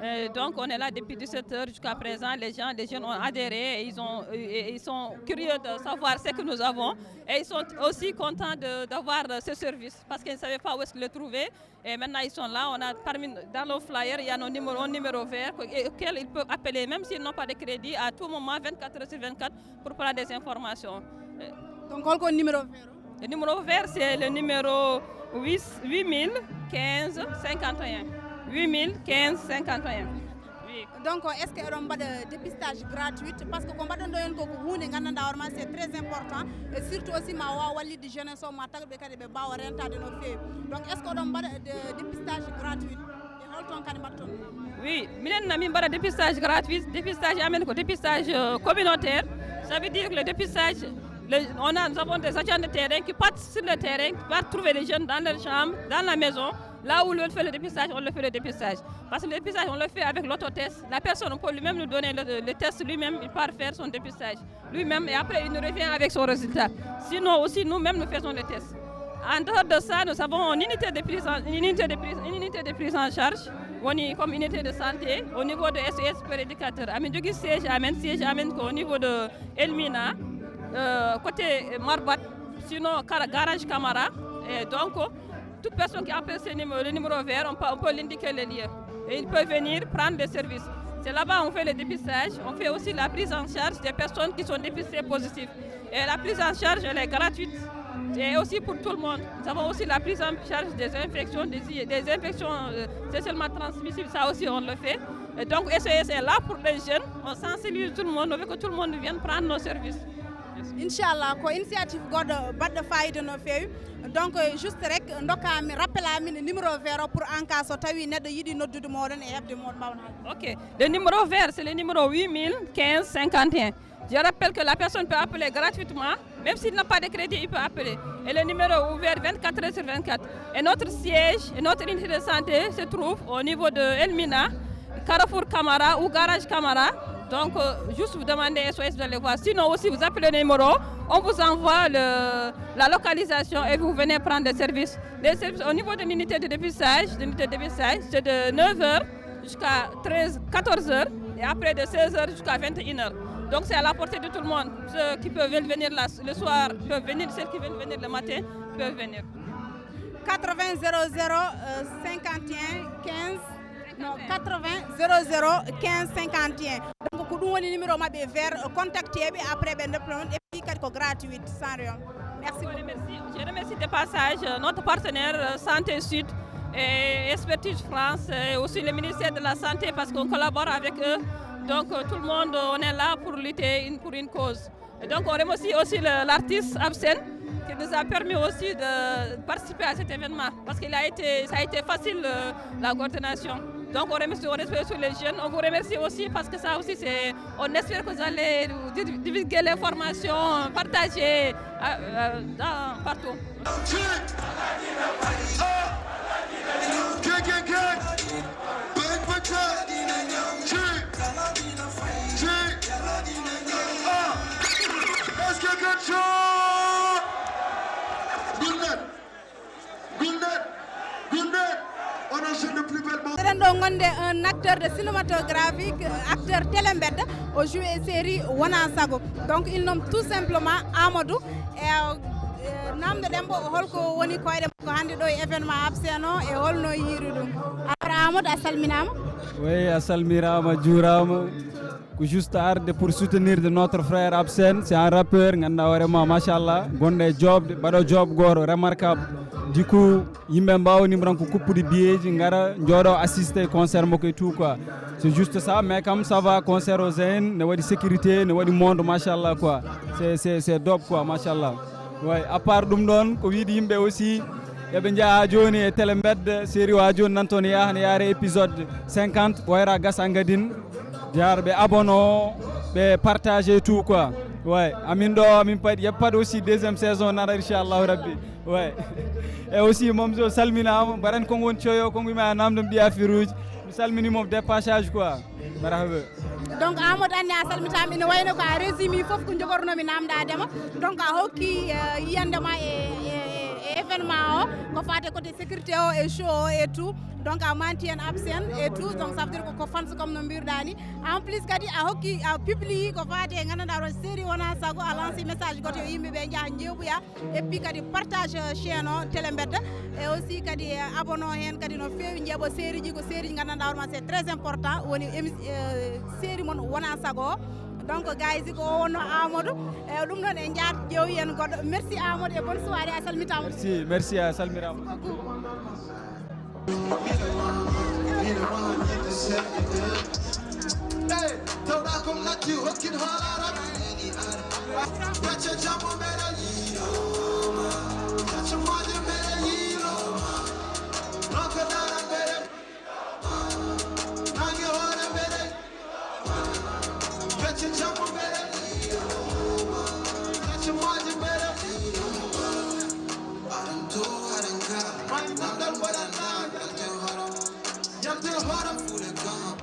Euh, donc, on est là depuis dix-sept heures jusqu'à présent. Les gens, les jeunes ont adhéré et ils, ont, et ils sont curieux de savoir ce que nous avons. Et ils sont aussi contents de- d'avoir ce service parce qu'ils ne savaient pas où est-ce qu'ils le trouvaient. Et maintenant, ils sont là. On a parmi dans nos flyers, il y a nos numéros, un numéro vert que- et auquel ils peuvent appeler, même s'ils n'ont pas de crédit, à tout moment, vingt-quatre heures sur vingt-quatre, pour prendre des informations. Euh, Donc holko numéro vert o? Le numéro vert, c'est le numéro huit, huit mille quinze cinquante et un. Huit mille quinze cinquante et un. Oui. Donc est ce que eɗon mbaɗa dépistage gratuit? Parce que ko mbaɗɗon ɗo henne ko ko hunde gandanɗa hoore ma, c'est très important. Et surtout aussi ma waw wallitde jeunesse o, ma tagɓe kadi ɓe mbawa rentade no feewi. Donc est ce que oɗon mbaɗa de- dépistage gratuit? E holton kadi mbaɗton ɗum? Oui, minen na min mbaɗa dépistage gratuit. Dépistage amen ko dépistage euh, communautaire. Ça veut dire que le dépistage, le- on a, nous avons des agents de terrain qui partent sur le terrain, qui partent trouver les jeunes dans leur chambre, dans la maison, là où on fait le dépistage, on le fait le dépistage. Parce que le dépistage, on le fait avec l'autotest. La personne, on peut lui-même nous donner le, le test lui-même, il part faire son dépistage lui-même et après il nous revient avec son résultat. Sinon aussi, nous-mêmes, nous faisons le test. En dehors de ça, nous avons une unité de prise en, une unité de prise, une unité de prise en charge, on est comme unité de santé au niveau de S O S Père Éducateur. Amin jogui siège amen, siège amen ko au niveau de Elmina, euh, côté Marbat, sinon Kara- garage Camara. Et donc, toute personne qui appelle ce numéro, le numéro vert, on peut, on peut l'indiquer le lieu. Et il peut venir prendre des services. C'est là-bas on fait le dépistage, on fait aussi la prise en charge des personnes qui sont dépistées positives. Et la prise en charge, elle est gratuite. Et aussi pour tout le monde. Nous avons aussi la prise en charge des infections, des, des infections euh, sexuellement transmissibles, ça aussi on le fait. Et donc S O S est là pour les jeunes, on sensibilise tout le monde, on veut que tout le monde vienne prendre nos services. Inchallah, ko initiative goɗɗo baɗɗo fayida no feewi. Donc euh, juste rek dokkami, rappelami numéro vert o pour en cas so tawi neɗɗo yiɗi noddude moɗon e heɓde moɗon mbawna. Ok. Le numéro vert, c'est le numéro huit mille quinze cinquante et un. Je rappelle que la personne peut appeler gratuitement, même s'il n'a pas de crédit, il peut appeler. Et le numéro est ouvert vingt-quatre heures sur vingt-quatre. Et notre siège, et notre unité de santé se trouve au niveau de Elmina, Carrefour Camara ou Garage Camara. Donc, euh, juste vous demandez S O S, vous allez voir. Sinon aussi, vous appelez le numéro, on vous envoie le- la localisation et vous venez prendre des services. Les services au niveau de l'unité de dépistage, l'unité de dépistage, c'est de neuf heures jusqu'à treize, quatorze heures et après de seize heures jusqu'à vingt et une heures. Donc c'est à la portée de tout le monde. Ceux qui peuvent venir là, le soir peuvent venir, ceux qui veulent venir le matin peuvent venir. Quatre-vingts zéro zéro cinquante et un quinze, non, quatre-vingts zéro zéro quinze cinquante et un. Donc ko ɗum woni numéro maɓɓe vert, contacteɓe après ɓe ndoppita on, et puis kadi ko gratuit, sans rien. Merci beaucoup. Je remercie de passage euh, notre partenaire euh, Santé Sud et Expertise France et aussi le ministère de la Santé parce qu'on collabore avec eux. Donc euh, tout le monde, on est là pour lutter une- pour une cause. Et donc on remercie aussi le- l'artiste Absen qui nous a permis aussi de participer à cet événement parce qu'il a été, ça a été facile euh, la coordination. Donc on remercie, on espère sur les jeunes. On vous remercie aussi parce que ça aussi, c'est, on espère que vous allez divulguer l'information, partager euh, euh, dans- partout. Check. Ah. Gang, gang, gang. Bang, bang, bang. Check. Check. Ah. Est-ce que gunshot? Good night. Good night. Good night. On enchaîne le plus bel moment. Eɗen ɗo gonde un acteur de cinématographique, acteur télé mbedda, o joue e série Wona Sago. Donc il nomme tout simplement Amadou. E namdo ɗembo holko woni koyɗe makko hannde ɗo e événement Absen o e holno yiiri ɗum? Alors Amadou, a salminama. Oui, a salmirama, juurama. Ko juste arde pour soutenir de notre frère Absen, c'est un rappeur, ganduɗa hoorema machallah, gonɗo e joobde, mbaɗo job goro remarquable. Du coup, yimɓe mbawni ran ko kuppude biyeeji, ngara jooɗo assiste concert makko et tout quoi. C'est juste ça, mais comme ça va, concert o Zayn ne waɗi sécurité, ne waɗi monde, machallah quoi. C'est c'est c'est dope quoi, machallah. Ouais, à part ɗum ɗon, ko wiide yimɓe aussi, eɓe njeya ha joni e télé mbedda, série o ha joni nan toon yaha ne yaare épisode cinquante, wayra gasa gadin. Jaar ɓe abonné, ɓe partage et tout quoi. Ouais, amin ɗo amin paɗi, yeɓe paɗa aussi deuxième saison nana, inchallahu rabbi. Ouais. E aussi momso salminama, mbaɗan konko woni coyo, konko wima namdom mbiya firuji. Mi salmini mom dépassage quoi. Marhaba. Donc Amadou, anne a salmitama, ina wayno ko a résumé fof ko jogornomi namdadema. Donc a hokki euh, yiyande ma e, e, e événement o, ko fate côté sécurité o e show o et tout. Donc a manti en Absen et tout, donc ça veut dire ko, ko fans comme no mbirɗa ni. En plus kadi a hokki, a publie ko fate gandanɗa ɗo série Wona Sago, a lancé message goto yo yimɓeɓe jaaha jeeɓoya. Et puis kadi partage chaîne o télé mbedda, e aussi kadi abonné hen kadi no feewi, jeeɓo série ji, ko série ji gandanɗa hoorema c'est très important, woni émi- euh, série mon Wona Sago o. Donc guys, ko o wonno Amadou. E ɗum ɗon en jaat ƴeewi en goɗɗo. Merci Amadou et bonne soirée, a salmitama. Merci, merci, a salmirama. Hey, tawɗa ko natti hokkin hoolaram. Gacce jammo mbeɗa yiiloma, gacce moƴƴo mbeɗa yiiloma. Ɗo ko dara mbeɗa nange hoore mbeɗa. Gacce jammo mbeɗa yiiloma, gacce moƴƴo mbeɗa yiiloma. Aɗa to aɗa ga, may nandal mbaɗa na, yante horam, yante horam fuule gam.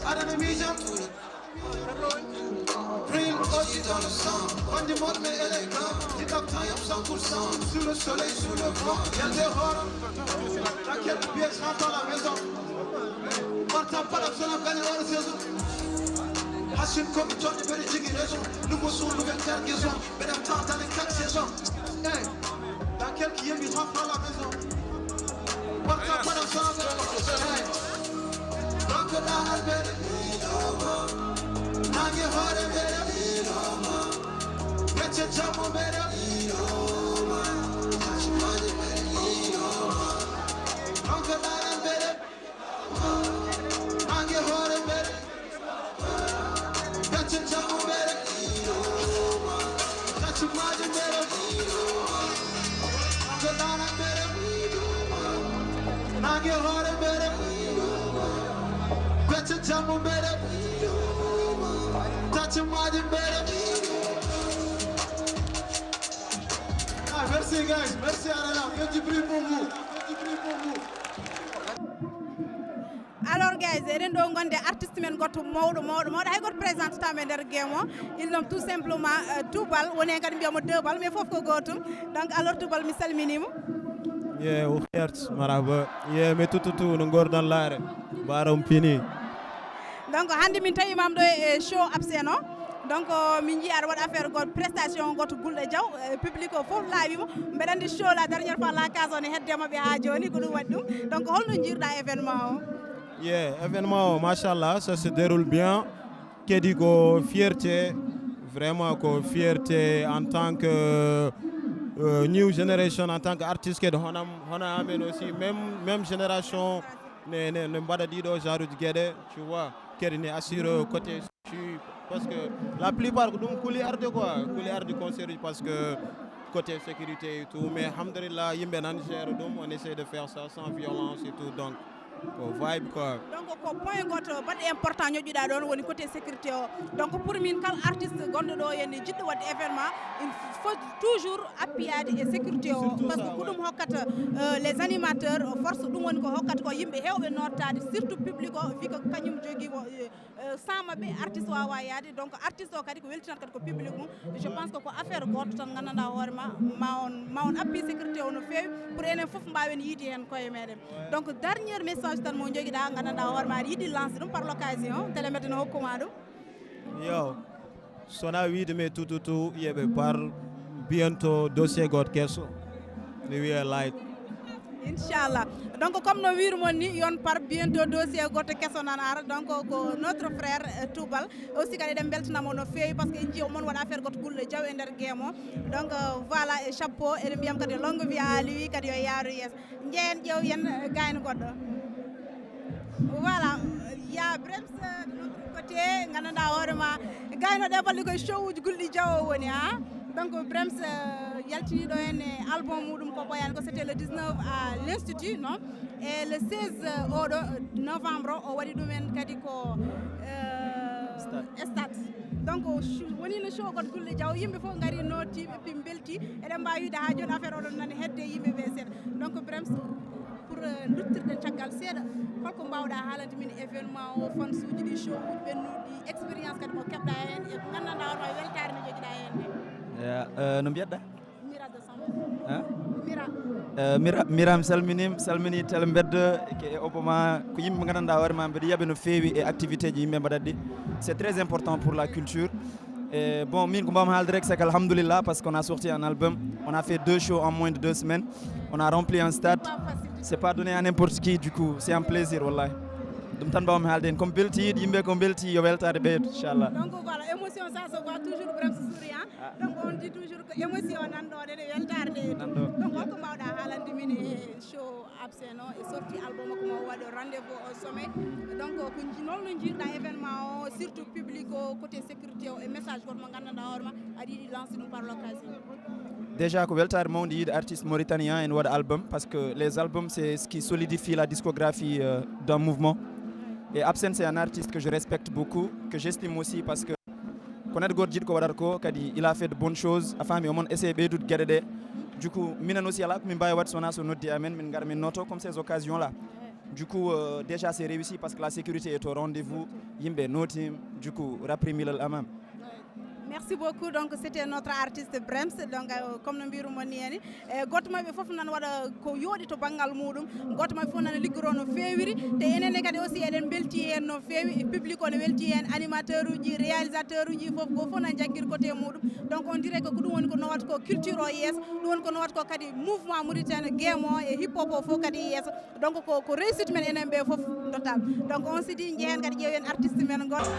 Aɗa no miijam. Real aussi dans le sang. On demande mais élégant. Hip hop time cent pour cent. Sous le soleil, sous le vent. Il y a des horreurs. Dans quelques pièces, rentre à la maison. Martin pas la zone, gagne hors saison. Hassim comme John de Berry, Jiggy Raison. Nouveau son, nouvelle cargaison. Mesdames, temps dans les quatre saisons. Hey. Dans quelques yeux, il rentre à la maison. Martin pas la zone, hey. Ɗo ko ɗaanal mbeɗa miilooma, naange hoore mbeɗa miilooma, gacce jammo mbeɗa miilooma, gacce maaje mbeɗa miilooma. Ɗo ko ɗaanal mbeɗa miilooma, naange hoore mbeɗa miilooma, gacce jammo mbeɗa miilooma, gacce maaje mbeɗa miilooma. Ko ɗaanal mbeɗa nange hoore mbeɗa becce jammo mbeɗa tacce maaji mbeɗa. Ah, merci guys, merci Arana, faites du bruit pour vous, faites du bruit pour vous. Alors guys, eɗen ɗo gonde artiste men goto mawɗo mawɗo mawɗo, hay goto présente tama e nder game o. Il nomme tout simplement euh, Toubal, woni hen kadi mbiyamo deux bal, mais foof ko gotum. Donc alors Toubal, mi salminima. Ye o xert maraba. Ye me tututu no gordon laare. Barom fini. Donc hande min tawimam ɗo e show Absen o. Donc min jii aɗa waɗa affaire goto, prestation goto Gulɗo Diaw, public o foof laaɓima. Mbeɗa andi show la dernière fois la case o ne hedde maɓɓe ha joni, ko ɗum waɗi ɗum. Donc holno jiiruɗa événement o? Yeah, événement o machallah, ça se déroule bien. Kadi ko fierté, vraiment ko fierté en tant que euh, new generation, en tant que artiste kadi honam hono amen aussi, même même génération ne ne ne mbaɗa ɗiɗo genre uji gueɗe, tu vois. Kadi ne assure côté, parce que la plupart ko ɗum kuli arde quoi, kuli arde concert uji, parce que côté sécurité et tout, mais alhamdulillah yimɓe nan gère ɗum, on essaie de faire ça sans violence et tout. Donc Ko vibe quoi. Donc ko point goto baɗɗo important ñoƴƴuɗa ɗon woni côté sécurité o. Donc pour min kala artiste gonɗo ɗo, yani jiɗɗo waɗde événement, il faut toujours appuyade e sécurité o. Surtout parce que ça, ko ɗum hokkata, euh, les animateurs force, ɗum woni ko hokkata ko yimɓe hewɓe nottade, surtout public o, wi ko kañum jogui mo, euh, euh, sans maɓɓe artiste wawa yaade. Donc artiste o kadi ko weltinat kadi ko public mum. Je pense que ko affaire goto tan gandanɗa hoore ma, ma on ma on appui sécurité o no fewi pour enen foof mbawen yiide hen koye meɗen. Donc dernier message tan mo joguiɗa gandanɗa hoore ma aɗa yiɗi lance ɗum par l'occasion, télé meɗen hokkuma ɗum. Yo, sona wiide mais tout tout tout yeɓe par bientôt dossier goto kesso. Mi wiya like. Inchallah. Donc comme no wirmon ni yon par bientôt dossier goto kesso nan ara, donc ko notre frère, euh, Toubal. Aussi kadi eɗen beltanamo no fewi parce que en jii omon waɗa affaire goto gulle jaw e nder game o. Donc euh, voilà, e chapeau, eɗen mbiyam kadi longue vie à lui, kadi yo yaaru yeeso. Jeyen ƴeew yen, euh, gayno goɗɗo. Voilà, ya Brems, euh, de notre côté gandanɗa hoore ma gayno ɗe balɗe koye show uji gulɗi jawo woni ha. Donc Brems, euh, yaltiniɗo en e album muɗum ko ɓoyani ko, c'était le dix-neuf à l'institut, non? Et le seize oɗo novembre o waɗi ɗumen kadi ko, euh, stade. Donc wonino show goto gulle jaw, yimɓe fof gari nottiɓe pi belti. Eɗen mbawi wiide ha joni affaire oɗon nani hedde yimɓe ɓe seeɗa. Donc Brems, pour euh, duttirɗen caggal seeɗa, holko mbawɗa haalande min événement o, fansuji ɗi, show uji ɓennuɗi, expérience kadi mo keɓɗa hen e ko gandanɗa hono weltare no joguiɗa hen nde? Ya, euh, no mbiyatɗa? Hein? Euh, Mira, Mira, mi salmini, mi salmini Télé Mbedda e Obama, ko yimɓe ɓe gandanɗa hoore ma mbeɗa yiyaɓe no fewi e activité ji yimɓe mbaɗat ɗi. C'est très important pour la culture. Et bon, min ko mbawmi haalde rek, c'est qu'alhamdulillah, parce qu'on a sorti un album, on a fait deux shows en moins de deux semaines, on a rempli un stade. C'est pas donné à n'importe qui, du coup c'est un plaisir wallahi. Ɗum tan mbawmi haalde hen, comme belti yiiɗi yimɓe ko belti, yo weltare ɓeydo inchallah. Donc voilà, émotion ça se voit toujours, Brems souriant. Donc on dit toujours que émotion nan ɗo ɗeɗe weltare ɗe. Nan ɗo. Donc holko mbawɗa haalande min e show Abseno e sorti album ko mo waɗi rendez-vous au sommet? Donc ko ji- non no jiirɗa événement o, surtout public o, côté sécurité o, e message goto mo gandanɗa hoore ma aɗa yiɗi lance ɗum par l'occasion? Déjà ko weltare mawde yiide artiste mauritanien en waɗa album, parce que les albums c'est ce qui solidifie la discographie euh, d'un mouvement. Et Absen c'est un artiste que je respecte beaucoup, que j'estime aussi, parce que ko neɗɗo goto jiɗɗo ko waɗata ko, kadi il a fait de bonnes choses, a faami, omon essaye ɓeydude gueɗe ɗe. Du coup minen aussi ala ko min mbawi wadde sowona so noddi amen, min gara min noto comme ces occasions là. Du coup euh, déjà c'est réussi parce que la sécurité est au rendez-vous, yimɓe notim, du coup rapprimi lal amam. Merci beaucoup. Donc c'était notre artiste Brems. Donc euh, comme no mbirumon ni yani, e goto mabɓe fof nan waɗa ko yooɗi to banngal muɗum, goto mabɓe fof nan liggoro no feewiri. Te enenne kadi aussi eɗen belti hen no feewi, e public o ne welti hen, animateur uji, réalisateur uji, fof go fof nan jagguiri côté muɗum. Donc on dirait que ko ɗum woni ko nowata ko culture o yeeso, ɗum woni ko nowata ko kadi mouvement mauritanien game o e hip hop o fof kadi yeeso. Donc ko ko réussite men enen ɓe fof total. Donc on se dit jehen kadi ƴeewen artiste men goto.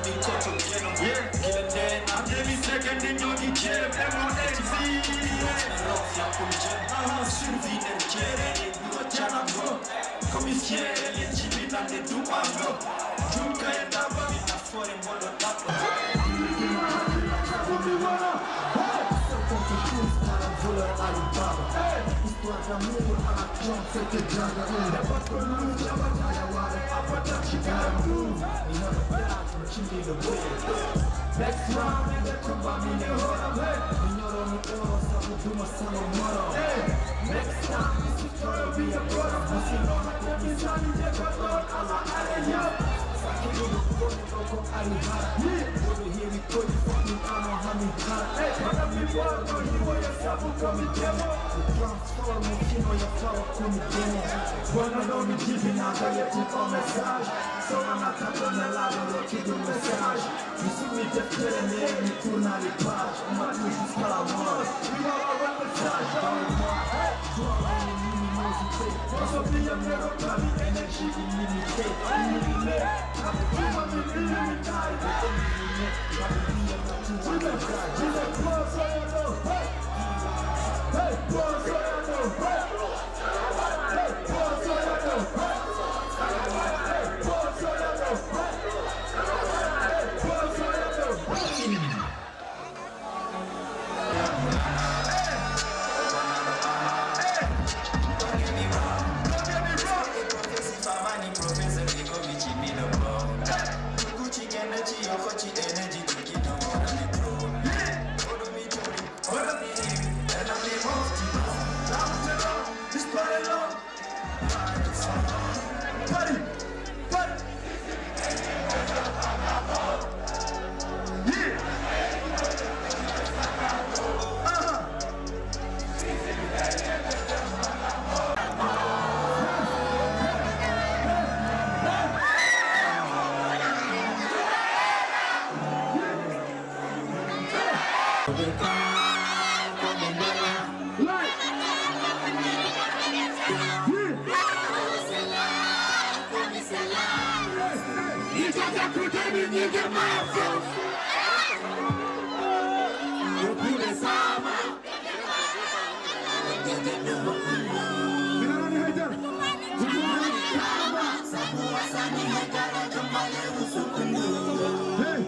Hey!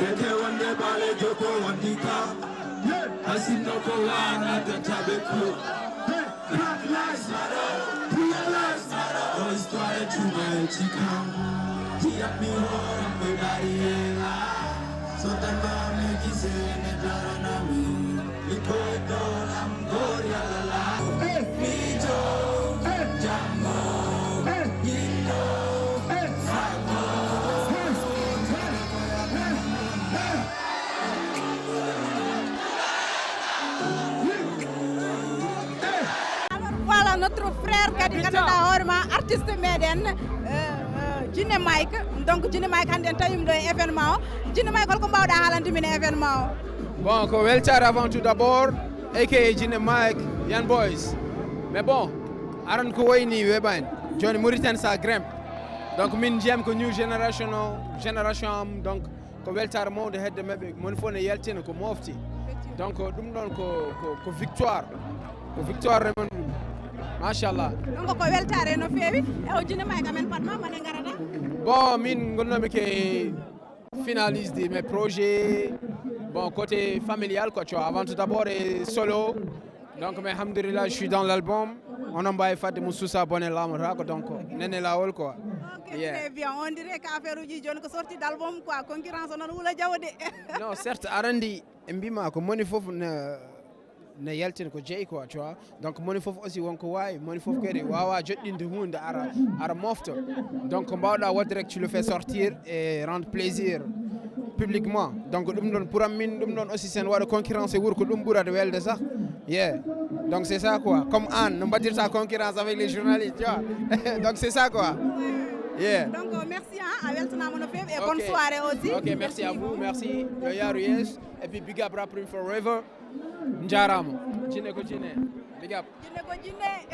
Ete wonde ɓaleejo ko wondi ka. Hey! Asino ko wana tataɓe ko. Hey! Black lives matter, real lives matter. Histoire tuma e chikam. Tiap mi horam ko dari e la. So tan ba me kise ne darana mi. Hey! Hey! Hey! Alors voilà notre frère kadi ganduɗa hoore ma artiste meɗen euh, euh, Djine Mike. Donc Djine Mike hannde en tawima ɗo e événement o. Djine Mike, holko mbawɗa haalande min e événement o? Bon, ko weltare avant tout d'abord, aka Djine Mike, Young Boys. Mais bon, aran ko wayni weɓani. Joni Mauritanie ça grimpe. Donc min jiyam ko new generation o, génération am. Donc ko weltare mawde hedde maɓɓe, moni fof ne yaltina ko mofti. Donc ɗum ɗon ko, ko, ko victoire. Ko victoire remen ɗum. Machallah. Donc ko weltare no feewi. E o Djine Mike amen patma mone ngarata? Bon, min gonnomi ke finaliste de mes projets. Bon, côté familial quoi, tu vois, avant tout d'abord et solo. Donc mais alhamdulillah, je suis dans l'album. On mbawi fadde mo susa bone lamotako, donc nene lawol quoi. Ok, yeah. Très bien. On dirait que affaire uji joni ko sorti d'album quoi, concurrence onon wula jawde. Non, certes, arandi e mbima ko moni fof ne ne yaltina ko jeeyi quoi, tu vois. Donc moni fof aussi wonko wawi, moni fof kadi wawa joɗɗinde hunde ara ara mofto. Donc ko mbawɗa wadde rek, tu le fais sortir et rendre plaisir publiquement. Donc ɗum ɗon pour am min ɗum ɗon aussi sen waɗa concurrence e wuuro ko ɗum ɓurata welde sax. Yeah. Donc c'est ça quoi, comme an no mbaɗirta concurrence avec les journalistes, tu vois. Donc c'est ça quoi. Yeah. Donc merci. Hein, a weltanama no feewi et bonne soirée aussi. Ok, merci à vous. Merci. Yo yaru yes. Et puis big up Rap Rim forever. Njarama. Jinne ko jinne. Big up. Jinne ko jinne.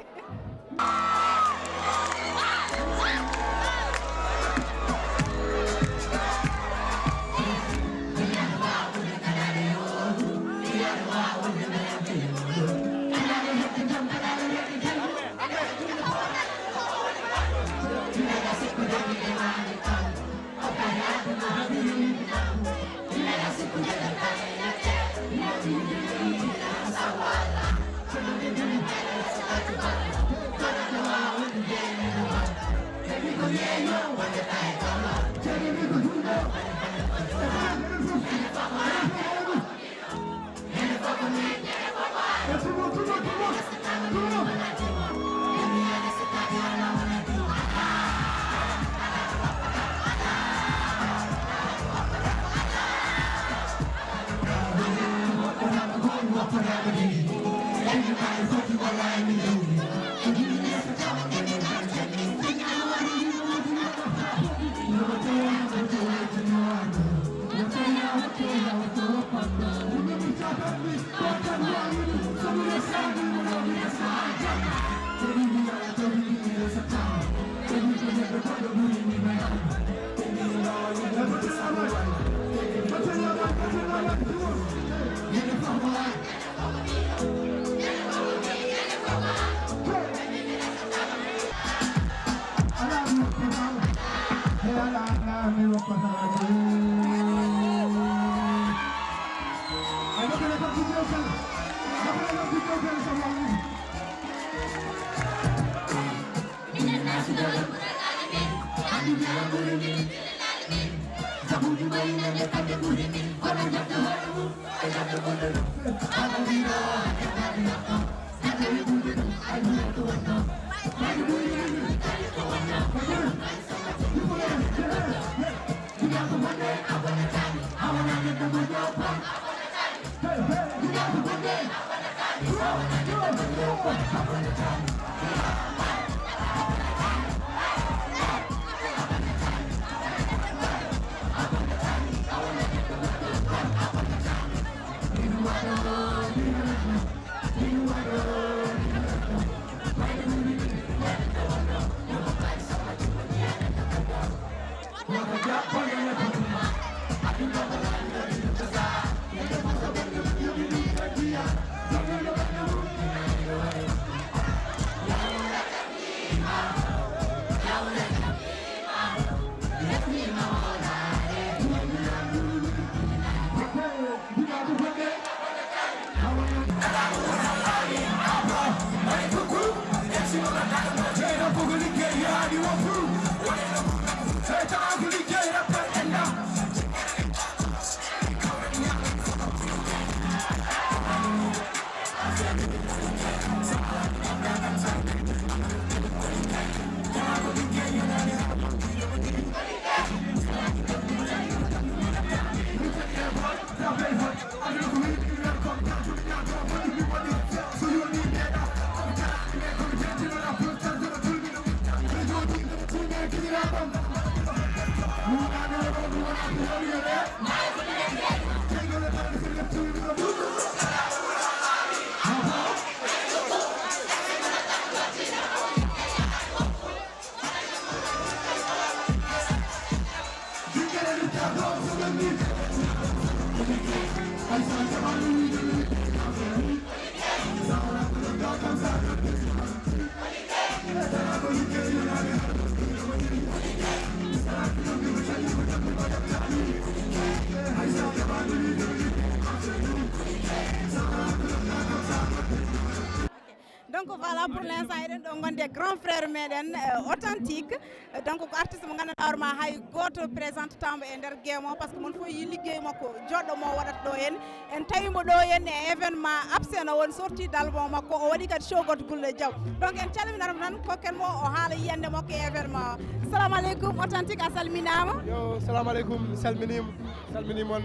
Donc voilà, pour l'instant eɗen ɗo gonde grand frère meɗen, euh, Authentique. Euh, donc ko artiste mo ganduɗa hoore ma hay goto présente tamo e nder game o, parce que mon fof yi liggey makko joɗɗo mo waɗata ɗo. En en tawi mo ɗo henna e événement absent, o woni sorti dalbo makko, o waɗi kadi show goto gulle jaw. Donc en calminat mo tan, kokken mo o haala yiyande makko e événement o. Assalamu aleykum, Authentique, a salminama. Yo, salamu aleykum, mi salminima, salminima on,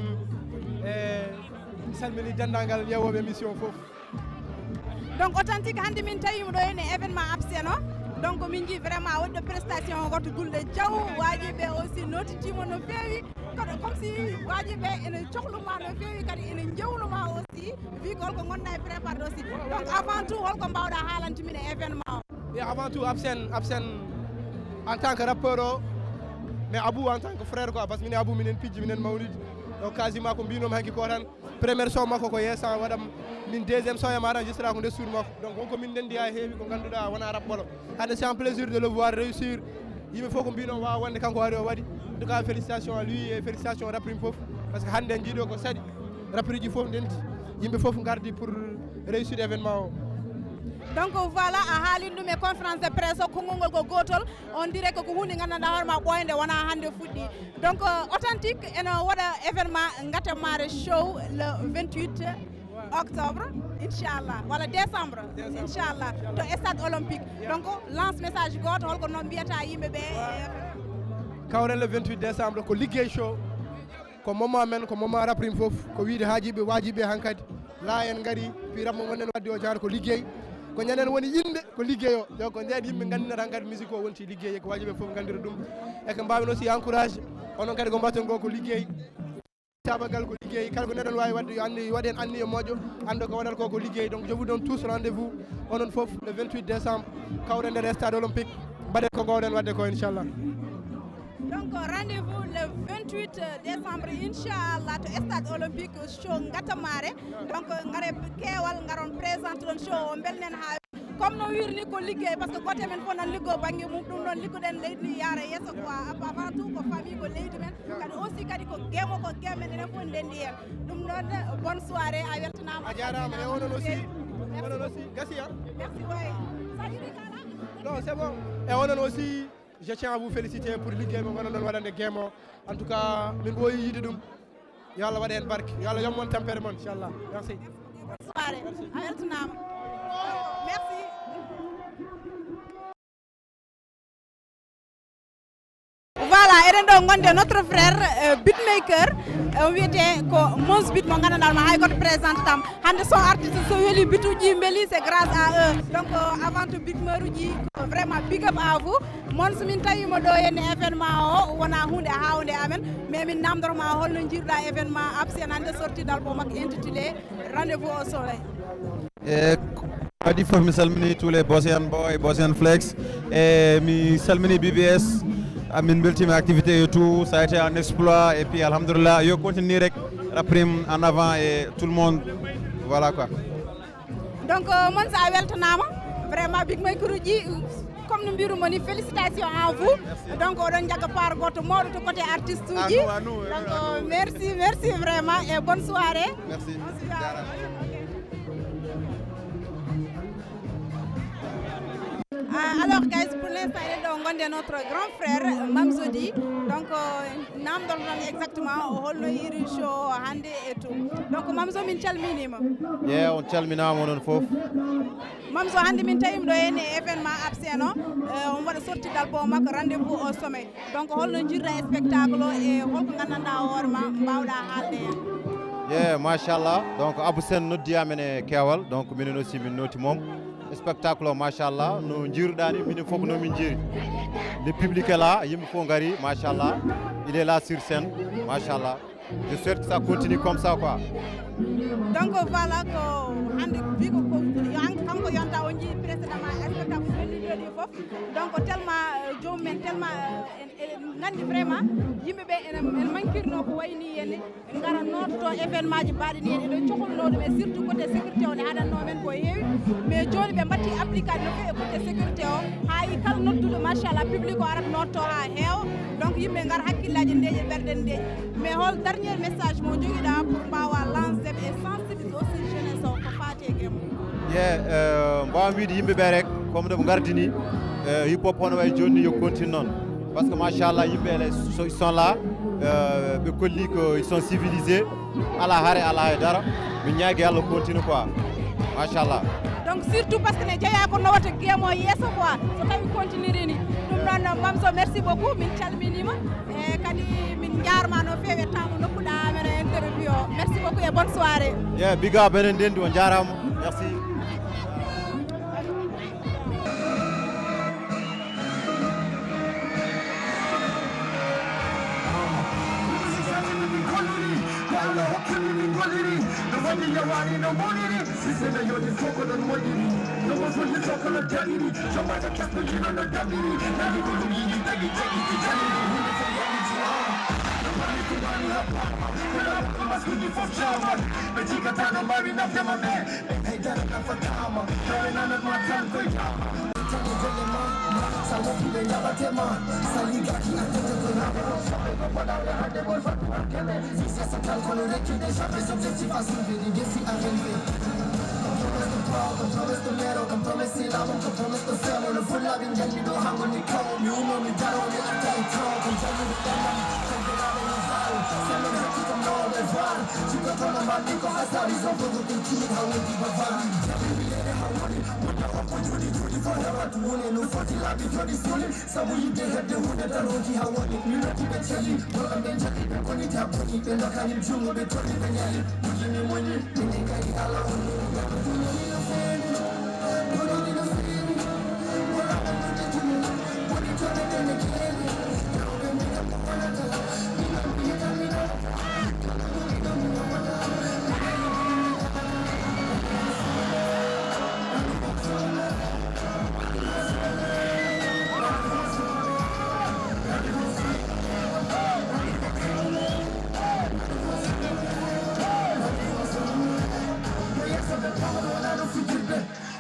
e mi salmini dendagal yewoɓe émission fof. Donc Authentique, hande min tawima ɗo henna e événement absent o. Donc min jii vraiment a waɗi ɗo prestation goto gulɗe jaw, wajiɓe aussi notitima no fewi. Kono comme si wajiɓe ene cohluma no fewi, kadi ene jewnuma aussi, vu ko holko gonɗa e préparé aussi. Donc avant tout, holko mbawɗa haalande min e événement o? Et avant tout, absent, absent en tant que rappeur o, mais Abou en tant que frère quoi, parce que min e Abou minen pijji, minen mawnidi. Donc quasiment ko mbinomi hanki ko tan. Première son makko ko yeeso waɗam, min deuxième son yam enregistré ko nder suudu makko. Donc wonko min ndendi ha heewi ko ganduɗa wona rap bolo. Hande c'est un plaisir de le voir réussir. Yimɓe fof ko mbino wawa wonde kanko ari o waɗi. En tout cas félicitations à lui et félicitations rap rim fof. Parce que hande jiiɗo ko saɗi. Rap riji fof ndendi. Yimɓe fof gardi pour réussir événement o. Donc voilà, a haalin ɗum e conférence de presse o, konngol ngol ko gotol. On dirait que ko hunde gandanɗa hoore ma ɓooynde wona hande fuɗɗi. Donc euh, Authentique ene waɗa événement Ngatamare show le vingt-huit octobre, inchallah, walla décembre, inchallah, to stade olympique. Donc lance message goto, holko noon mbiyata yimɓe ɓe? Kawren le vingt-huit décembre ko liggey show, ko moment men, ko moment rap rim fof, ko wiide haajiɓe wajiɓe hankadi. La en ngari, fi rap mo gonɗen wadde o jaar ko liggey. Ko ñanden woni inde ko liggey o. Donc ko nden yimɓe gandinata hankadi musique o wonti liggey, ko wajiɓe fof gandira ɗum. E ko mbawin aussi encourage, onon kadi ko mbatten ko ko liggey. Cabagal ko liggey, kala ko neɗɗo wawi wadde yo anni, yo waɗen anniya moƴƴo, anda ko waɗata ko ko liggey. Donc je vous donne tous rendez-vous, onon fof le vingt-huit décembre, kawren nder stade olympique, mbaɗen ko gowɗen wadde ko inchallah. Donc rendez-vous le vingt-huit décembre inchallah to stade olympique, show Ngatamare. Donc ngare keewal, ngaron présente ɗon show o, belnen ha. Comme no wirni ko liggey, parce que goto men fof nan liggo banggue mum, ɗum noon liggoɗen leydi ndi yaara yeeso quoi. Avant tout ko famille, ko leydi men, kadi aussi kadi ko game o, ko game men, enen fof ndendi hen. Ɗum noon bonne soirée, a weltanama. A jarama, e onon aussi. Merci. Onon aussi gasi, hein? Merci, ouais. Ça y est, kala? Non, c'est bon. E onon aussi, je tiens à vous féliciter pour liggey mo gonɗon ɗon waɗande game o. En tout cas min ɓooyi yiide ɗum. Yo Allah waɗ hen barke, yo Allah yom mon tampere mon inchallah. Merci. Bonne soirée. Merci. A weltanama. Merci. Voilà, eɗen ɗo gonde notre frère euh, beatmaker, euh, o wiyete ko Mons Beat mo gandanɗa ma hay goto présente tam. Hande son artiste so weeli, beatuji beeli, c'est grâce à eux. Donc euh, avant tout beatmeuruji, vraiment big up à vous. Mon so min tawima ɗo henna événement o, wona hunde hawnde amen, mais min namdoroma holno jiiruɗa événement absent hande sorti dalbo makko intitulé Rendez-vous au soleil. E kadi fof mi salmini tous les Bosnian boy, Bosnian flex, e mi salmini B B S, Ah, min beltima activité et tout, ça a été un exploit et puis alhamdulillah, yo continue rek, la prime en avant et tout le monde, voilà quoi. Donc, euh, Monsa a weltanama vraiment, Big Mike Rouge, comme no mbirumo ni, félicitations à vous. Donc oɗon jagga part goto mawɗo to côté artiste uji. Donc euh, merci, merci vraiment et bonne soirée. Merci. Ah, alors guys, pour l'instant eɗen ɗo gonde notre grand frère Mamzodi. Donc euh, namdol tan exactement o holno yiiri show hande et tout. Donc Mamzo, min calminima. Ye, on calminama onon fof. Mamzo, hande min tawima ɗo henne e événement Abseno, euh, on waɗa sortie d'album makko Rendez-vous au sommet. Donc holno jiirɗa e spectacle o e holko gandanɗa hoore ma mbawɗa haalde hen? Ye, machallah, donc Abou Sen noddi amen e keewal, donc minen aussi min noti mom. Spectacle o machallah, no jiiruɗa ni, minen fof no min jiiri. Le public est là, yimɓe fof ngari, machallah. Il est là sur scène, machallah. Je souhaite que ça continue comme ça quoi. Donc voilà, ko hande biko ko yo an kanko yonta o jii précédemment spectacle belli jooɗi fof. Donc tellement euh, joomum en tellement euh, en- eɗen gandi vraiment yimɓeɓe ene ene mankirno ko wayni henne. Ɓe ngara nodto événement ji mbaɗi ni en eɗen cohluno ɗum e surtout côté sécurité o ne haɗanno men ko heewi. Mais joni ɓe mbatti application no fewi e côté sécurité o, ha yi kala nodduɗo machallah public o arat nodto ha heewa. Donc yimɓe ngar hakkillaji ndeeƴe ɓerɗe ndeeƴe. Mais hol dernier message mo joguiɗa pour mbawa lancé e sensibiliser aussi jeunesse o ko fati e gemo? Ye, euh, mbawmi wiide yimɓe ɓe rek, comme ɗo ɓe gardini euh, hip hop hono way joni yo continue noon. Parce que machallah yimɓe le so ils sont là, euh, ɓe kolli ko ils sont civilisés, ala hare, ala e dara. Min ñaagi Allah continue quoi. Machallah. Donc surtout parce que ne jeeya ko nowata gemo yesso quoi, so tawi continue ni. Ɗum ɗon Mamzo, merci beaucoup, min calminima. E kadi min jarma no fewi e temps mo nokkuɗa amen e interview o. Merci beaucoup et bonne soirée. Yeah, big up, enen ndendi, on jarama. Merci.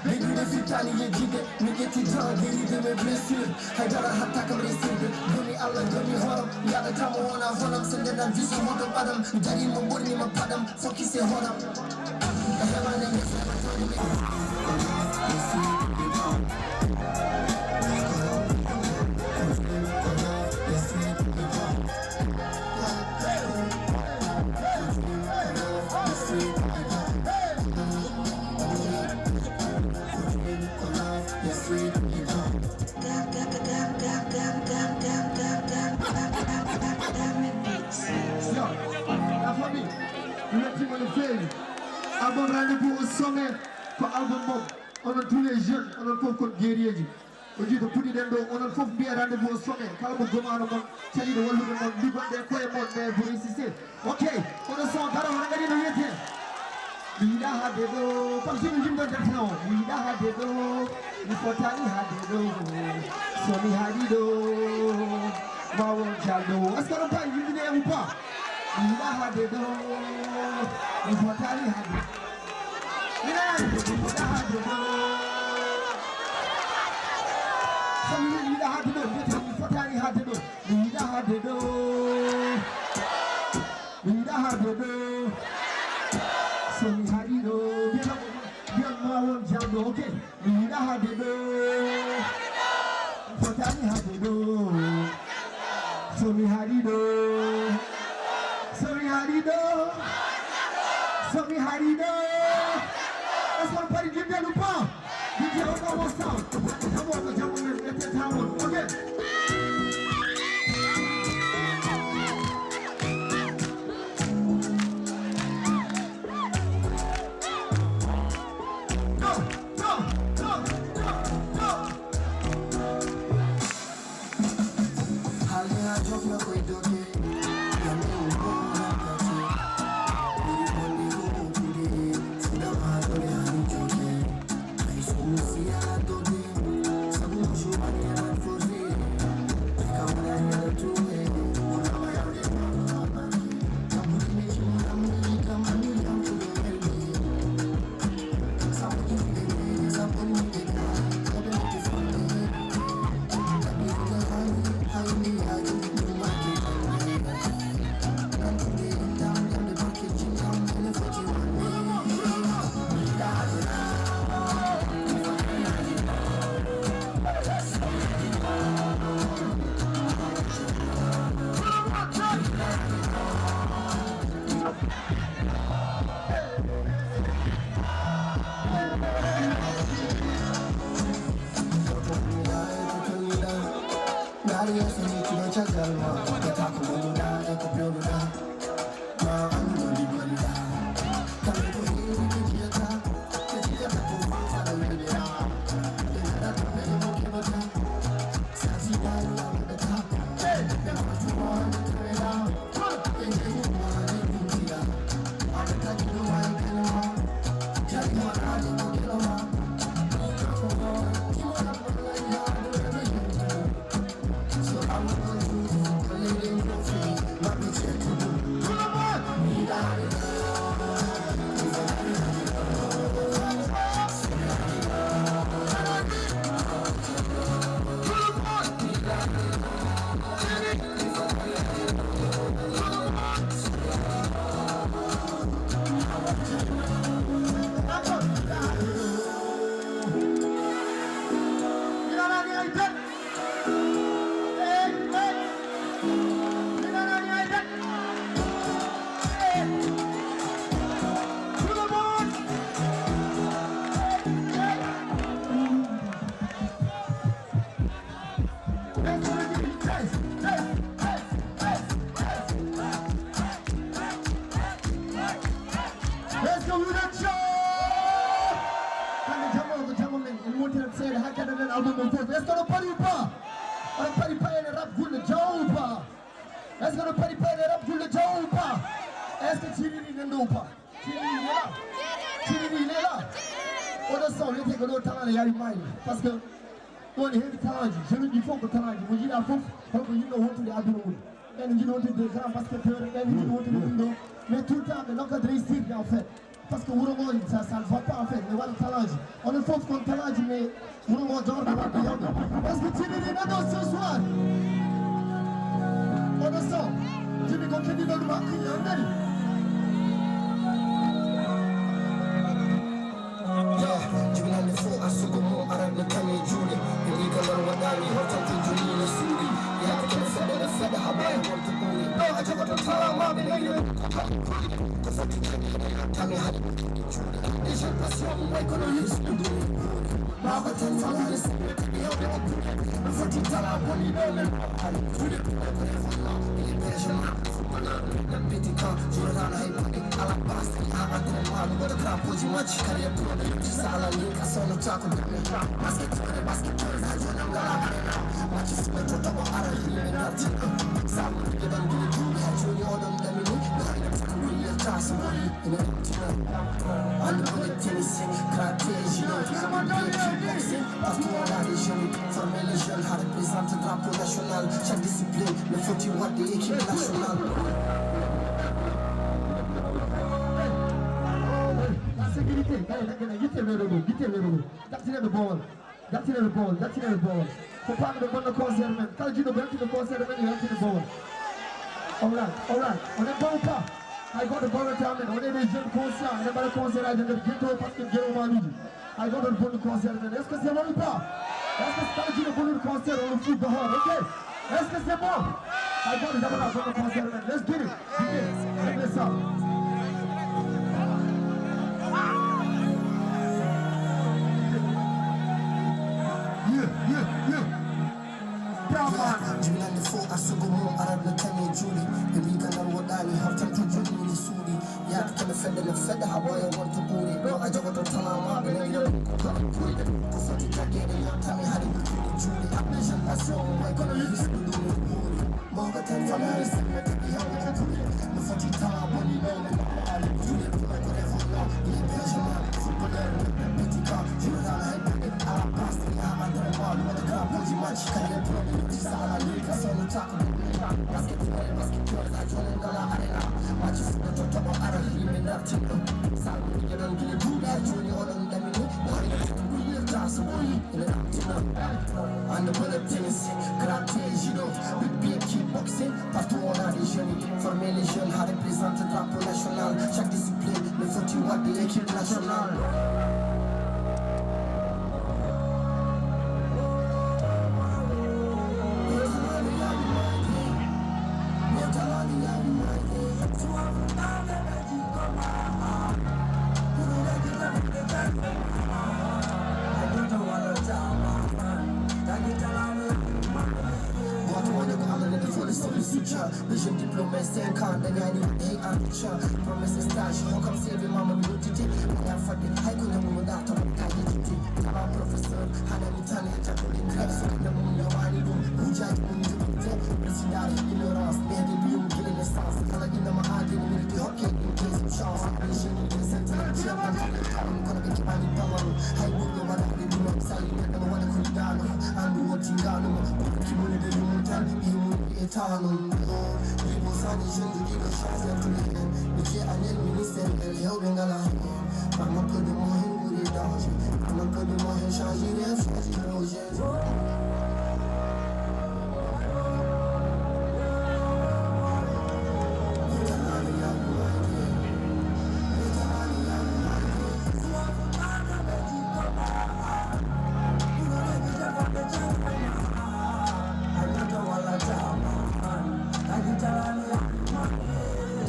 Ɓeydude fittaani yejjitde, mi ƴetti temps guéride mes blessures. Haydara hatta kam resirde, jomi Allah jomi horam. Yaɗata mo wona honam, so ndendan viso moto ɓadam. Mi dari mo ɓorni ma paɗam, focus e horam. A heɓani ngesa. Yo, la famille, mi weltima no feewi. Album Rendez-vous au sommet ko album mom. Onon tous les jeunes, onon fof kon guerrieji. On jii to puɗɗiɗen ɗo, onon fof mbiya Rendez-vous au sommet. Kala mo gomano mon, caliɗo wallude mon, liggonde e koye mon, mais vous réussissez. Ok, oɗo son daro, hono kadi no wiyete? Mi yiɗa hade ɗo, kam jimi jimɗo defno. Mi yiɗa hade ɗo, mi fotani hade ɗo. So mi haɗi ɗo. Ɓaawo jalɗo, est-ce que ɗum tawi yimɓe ɓe ou pas? Mi yiɗa hade ɗo, mi fotani hade. Mi yiɗa hade ɗo, mi fotani hade ɗo. So mi yiɗi yiɗa hade ɗo, mbiyete mi fotani hade ɗo. Mi yiɗa hade ɗo. Mi yiɗa hade ɗo. So mi haɗi ɗo, mbiyata ko, mbiyat ma won jalɗo, ok. Mi yiɗa hade ɗo. Fotani hade ɗo. So mi haɗi ɗo. So mi haɗi ɗo. So mi haɗi ɗo. Est-ce qu'on peut dire le pas? Dites au commençant. Come on, come on, come on. Ok. Go, go, go, go, go. Hali a jokna koy doke, yami ubo na kati. Uri kondi ko kude, fuda ma dole hani joke. Ay sumu si ala dode, sabu musu bani ala forze. Ay ka wala ala tuwe, una ma yale ma ma ma. Sabu ni me chuma na mu ni kama ni ya kudo elbe. Dari yeso ni kilo chagalwa, kata ko boluda, e ko boluda. Ma anu di boluda. Kame ko hiri ni jiyata, ke jiyata ko fata da wele ya. E na da to pele mo ke bata. Sa si dari ya mo da ta. E na ma tu mo na ta wele ya. Est-ce que vous êtes chaud? Hande jamo ko jamo men, en montirat seeɗa ha keɗoɗen album on fof. Est-ce que oɗon pari ou pas? Oɗon pari payene rap gulle jaw ou pas? Est-ce que oɗon pari payene rap gulle jaw ou pas? Est-ce que Ciriri nan ɗo ou pas? Ciriri ne la? Ciriri ne la? Oɗo son wiyete ko ɗo talent ne yawi mayde. Parce que ɗon ne heewi talent ji, jeune uji fof ko talent ji. Mo jiiɗa fof, holko yinno wontude aduna mum. Ɓen ne jiiɗi wontude des grands basketteurs, ɓen ne jiiɗi wontude ɗum ɗo. Mais tout le temps ɓe nokkat réussir en fait. Parce que wuro ngo, ça, ça ne va pas en fait, mais wala talent ji. Onon fof kon talent ji, mais wuro ngo jogorɗo wadde yawde. Est-ce que Ciriri nan ɗo ce soir? Oɗo son, Jimmy ko keddiɗo ɗum hakkunde on nani. Yo, jibinande fof arsugo mum arat no tami juuɗe. E liga ngal waɗani hotante jolino suuɗi. Yaade kene seɗɗa no seɗɗa haɓa e wonto ɓuuri. Ɗo a jogoto talent ma ɓe nani. Ko foti kadi tami haɗa. Ɓe jeune passion mum way kono yeeso ɗum. Baaba tan falaare sirre kadi hewɓe oppude. Ɗum foti tala boni ɗo men. Hari juuɗe ɗum ko e fotma. Ene peeje ma. Footballeur ɗum ɗappiti kan. Juurataano hay paɗe. Ala bas. Ha entraînement. Ɗum waɗa drapeau ji match. Carrière pro de yetti sala ni. Ka sawno cako ɗum. Basket fere basket fere. Ha jooni am ngala arena. Match sima to toɓo ara. Yimɓe ngarti. Sabu ɗiɗi ɗan gila juuɗe. Ha jooni oɗon ɗamini. Ɗo hayna tan gulli. Taasi mari. Ene ɗamtina. Hannde ko ƴettini Stratégie, le kickboxing, parce qu'on a des jeunes, former les jeunes à représenter le drapeau national, chaque discipline, le footing, what the équipe nationale. La sécurité, yitte weeɗo ɗo, yitte weeɗo ɗo. Dartine ɓe boowal, dartine ɓe boowal, dartine ɓe boowal. Ko paaɗo ɓe bonna concert men, kala jiɗɗo ɓe yaltino concert men, yo yaltine boowal. All right, all right. On est bon ou pas? Hay goto gowete amen, on est des jeunes conscients, eɗen mbaɗa concert aji nder guetto parce que gueɗo maluji. Hay goto bonnu concert men, est-ce que c'est bon ou pas? Est-ce que kala jiɗɗo bonnude concert, on le fout dehors, ok? Est-ce que c'est bon? Hay goto jaɓata bonno concert men, let's get it, D J, réglez ça. Yeah, yeah, yeah. Jibinande fof arsugo mum arat no tami e juuɗe. Ɓe mbi gandal woɗɗani, hortan to juuɗe mum e suuɗi. Yaade kala fedde no fedde, ha ɓooya wonto ɓuuri. Ɗo a jogoto talent ma, ɓe nangi ɗum ko toɗe puyɗe. Ko foti jaggeede yaltami, haɗi ɗum juuɗe. Aɓɓe jeune passion, way kono hisɓe ɗum no ɓuuri. Mawɗo tan famille, sembe tagi hewɓe ko puri. No foti talent boni ɗo, mi mama ali juuɗe. Ɗum ko révolution, il est bien jeune, footballeur, petit camp, journal, hay paquet, à la passe, il y a entraînement, le mode crampon du match, carrière pro, le petit ça à la ligue, ça nous tape. Basket, basket, basket, a jonen dans la arena. Match foot, to toɓo ara, yimɓe dartinɗo. Salmo ɗiɗo ɗon gila duuɓi, a joni oɗon ɗamini. Woni ko yirta so ɓooyi, ene ɗamtina. Ande bone tennis, karaté, judo, ɓe mbiya kickboxing. Partout on a des jeunes, former les jeunes, à représenter le drapeau national. Chaque discipline, no foti waɗde équipe nationale. Goto woni ko Allah neɗɗo fof ne sohli soutien. Les jeunes diplômés, cinq ans, dañani waɗde hay entretien. Promesse stage, hokkam C V ma, mi noddite. Aya fadde, hay ko ñammunoɗa, tawa ka yejjite. Tawa professeur, haɗani tan e jaggude grec. So ɓe mum yowani ɗum, hujjaji mum joɓinte. Président ignorance, ɓeyde mbiyum gila naissance. Kala innama aade, no mérite hokke ɗum deuxième chance. Les jeunes, les intellectuels, kono ɓe keɓani ballal. Hay ɓurɗo waɗade ɗum, sayi neɗɗo no waɗa ko yiɗano. Andu wotti ngano, kimone de yumum tan, yumum. Etanum ɗo ribosani jeune jogiiɗo chance yaltude heen. Mi jeeya nel ministère el hewɓe ngala heen. Par makko de mo heen ɓuri danger. Par makko de mo heen change rêve, change projet.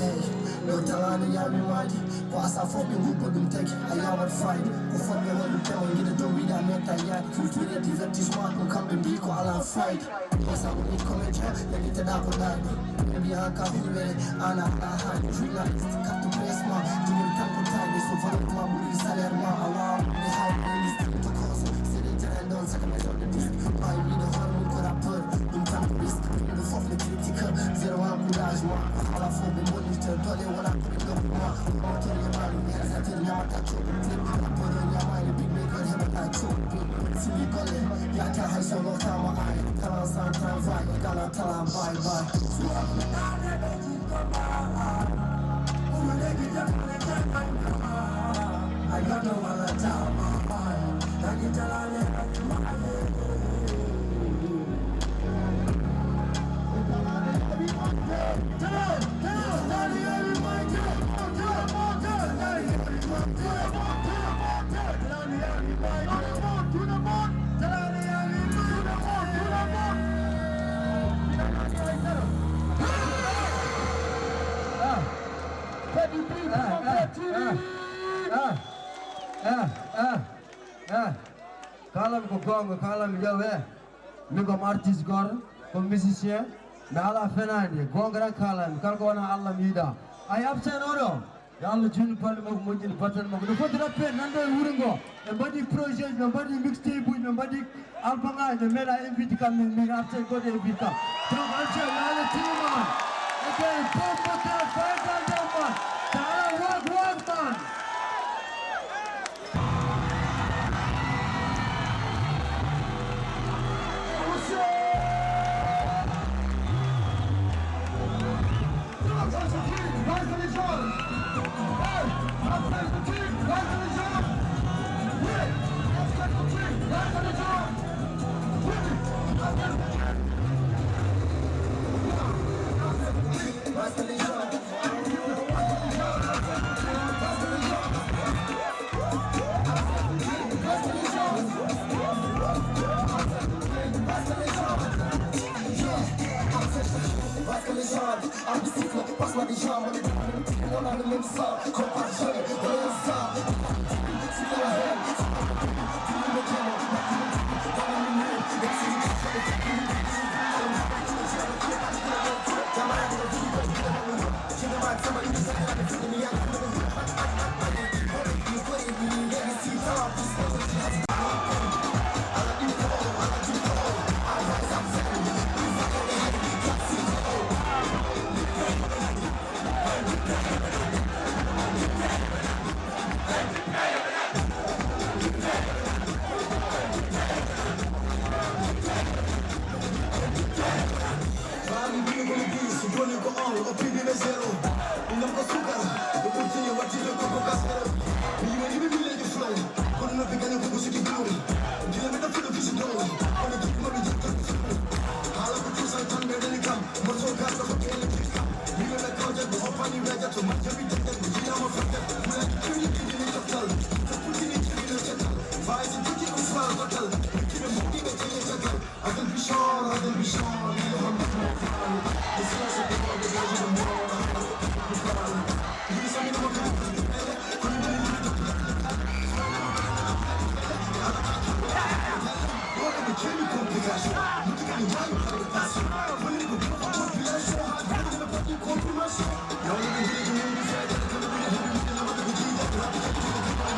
Eyi, ɗo talaano yaawi maayde, ko asa fof ɓe ngubba ɗum tagi, a yawat fayde. Ko fotɓe wonde pema, gila dow wiɗa metta yaade. Culture et divertissement, ɗum kamɓe mbi ko ala fayde. Ko sa woni comédien, lagiteɗa ko ɗayde. Ɓe mbi an ka hulɓere, an a ala haayde. Journaliste, carte presse ma, jogori tan ko tayde. So valeur ma ɓuri salaire ma, a wawa wonde haayde. Liste to koso, c'est des terrains dans chaque maison de disque. Ɓay wiɗo hoore mum ko rappeur, ɗum tan ko risque. Yimɓe fof ne critique, zéro encouragement. Ala fof ɓe bonnirta, dole wona ko ɓe dokkuma. Promoteur yamani, réalisateur ñamata cooɗ. Clip, rappeur ñamani, beatmaker heɓata cooɗ. Simi golle, yata hay so lottama ay. Talent sans travail, égale à talent, bye bye. Ah, ah, ah, ah, ah, ah. Kaalam ko goonga, kaalam ƴeew he. Min ko mi artiste gooto, ko musicien, mi alaa fenaande, goonga tan kaalam, kala ko wonaa Allah mi yiɗaa. Ay absent oɗo, yo Allah juutnu balɗe makko, moƴƴina battane makko. No foti rappeur nanɗo e wuro ngo, ɓe mbaɗi projet, ɓe mbaɗi mixtape uji, ɓe mbaɗi album aji, ɓe meeɗa invite kam, min, min absent goɗɗo invite kam. Donc, absent, yo Allah tinima on. Ok, Bombo Clash, Faisal Dam man, Talla Wag Wag man. Légende, arbitre siffle, passe-moi des jambes, on a le même sang, compare jamais, on est ensemble. Bami bini ko mi bini, si joni ko on, o pidi ɓe zéro. Ɗum ɗon ko sukar, ɓe ɓurtini waɗtude ko ko kasero. Mi yiwa yimɓe mi leydi flow, kono noppi gaño ko ko siki dawri. Gila mi ɗo fuɗo fisi dawri, kono jiɗi maɓe jokka ko fuɗo. Haala ko cuusal tan ɓe ɗani kam, morceau gas ko fof tele jikka. Yimɓe ɓe kawjat ko hoppani wejat, so majjaɓi deggal, ko jiɗama fottal. Wulaji kewɗi ɗiɗi ni toftal, so puɗɗini jibino cettal. Fayi so jikki ko fal gotal, wittiɓe mbuɗɗiɓe jeñe caggal. Adel Bichon, Adel Bichon, Lille Honda Motor. The source of the world, the version of more. Lille Sammy the Motor. Wala ko ceni complication. Mutu kan jayu arrestation. Wani ko kuma population. Hadi da na faɗi confirmation. Yau da kan jini jini da sai da kan da jini da na mata guji da.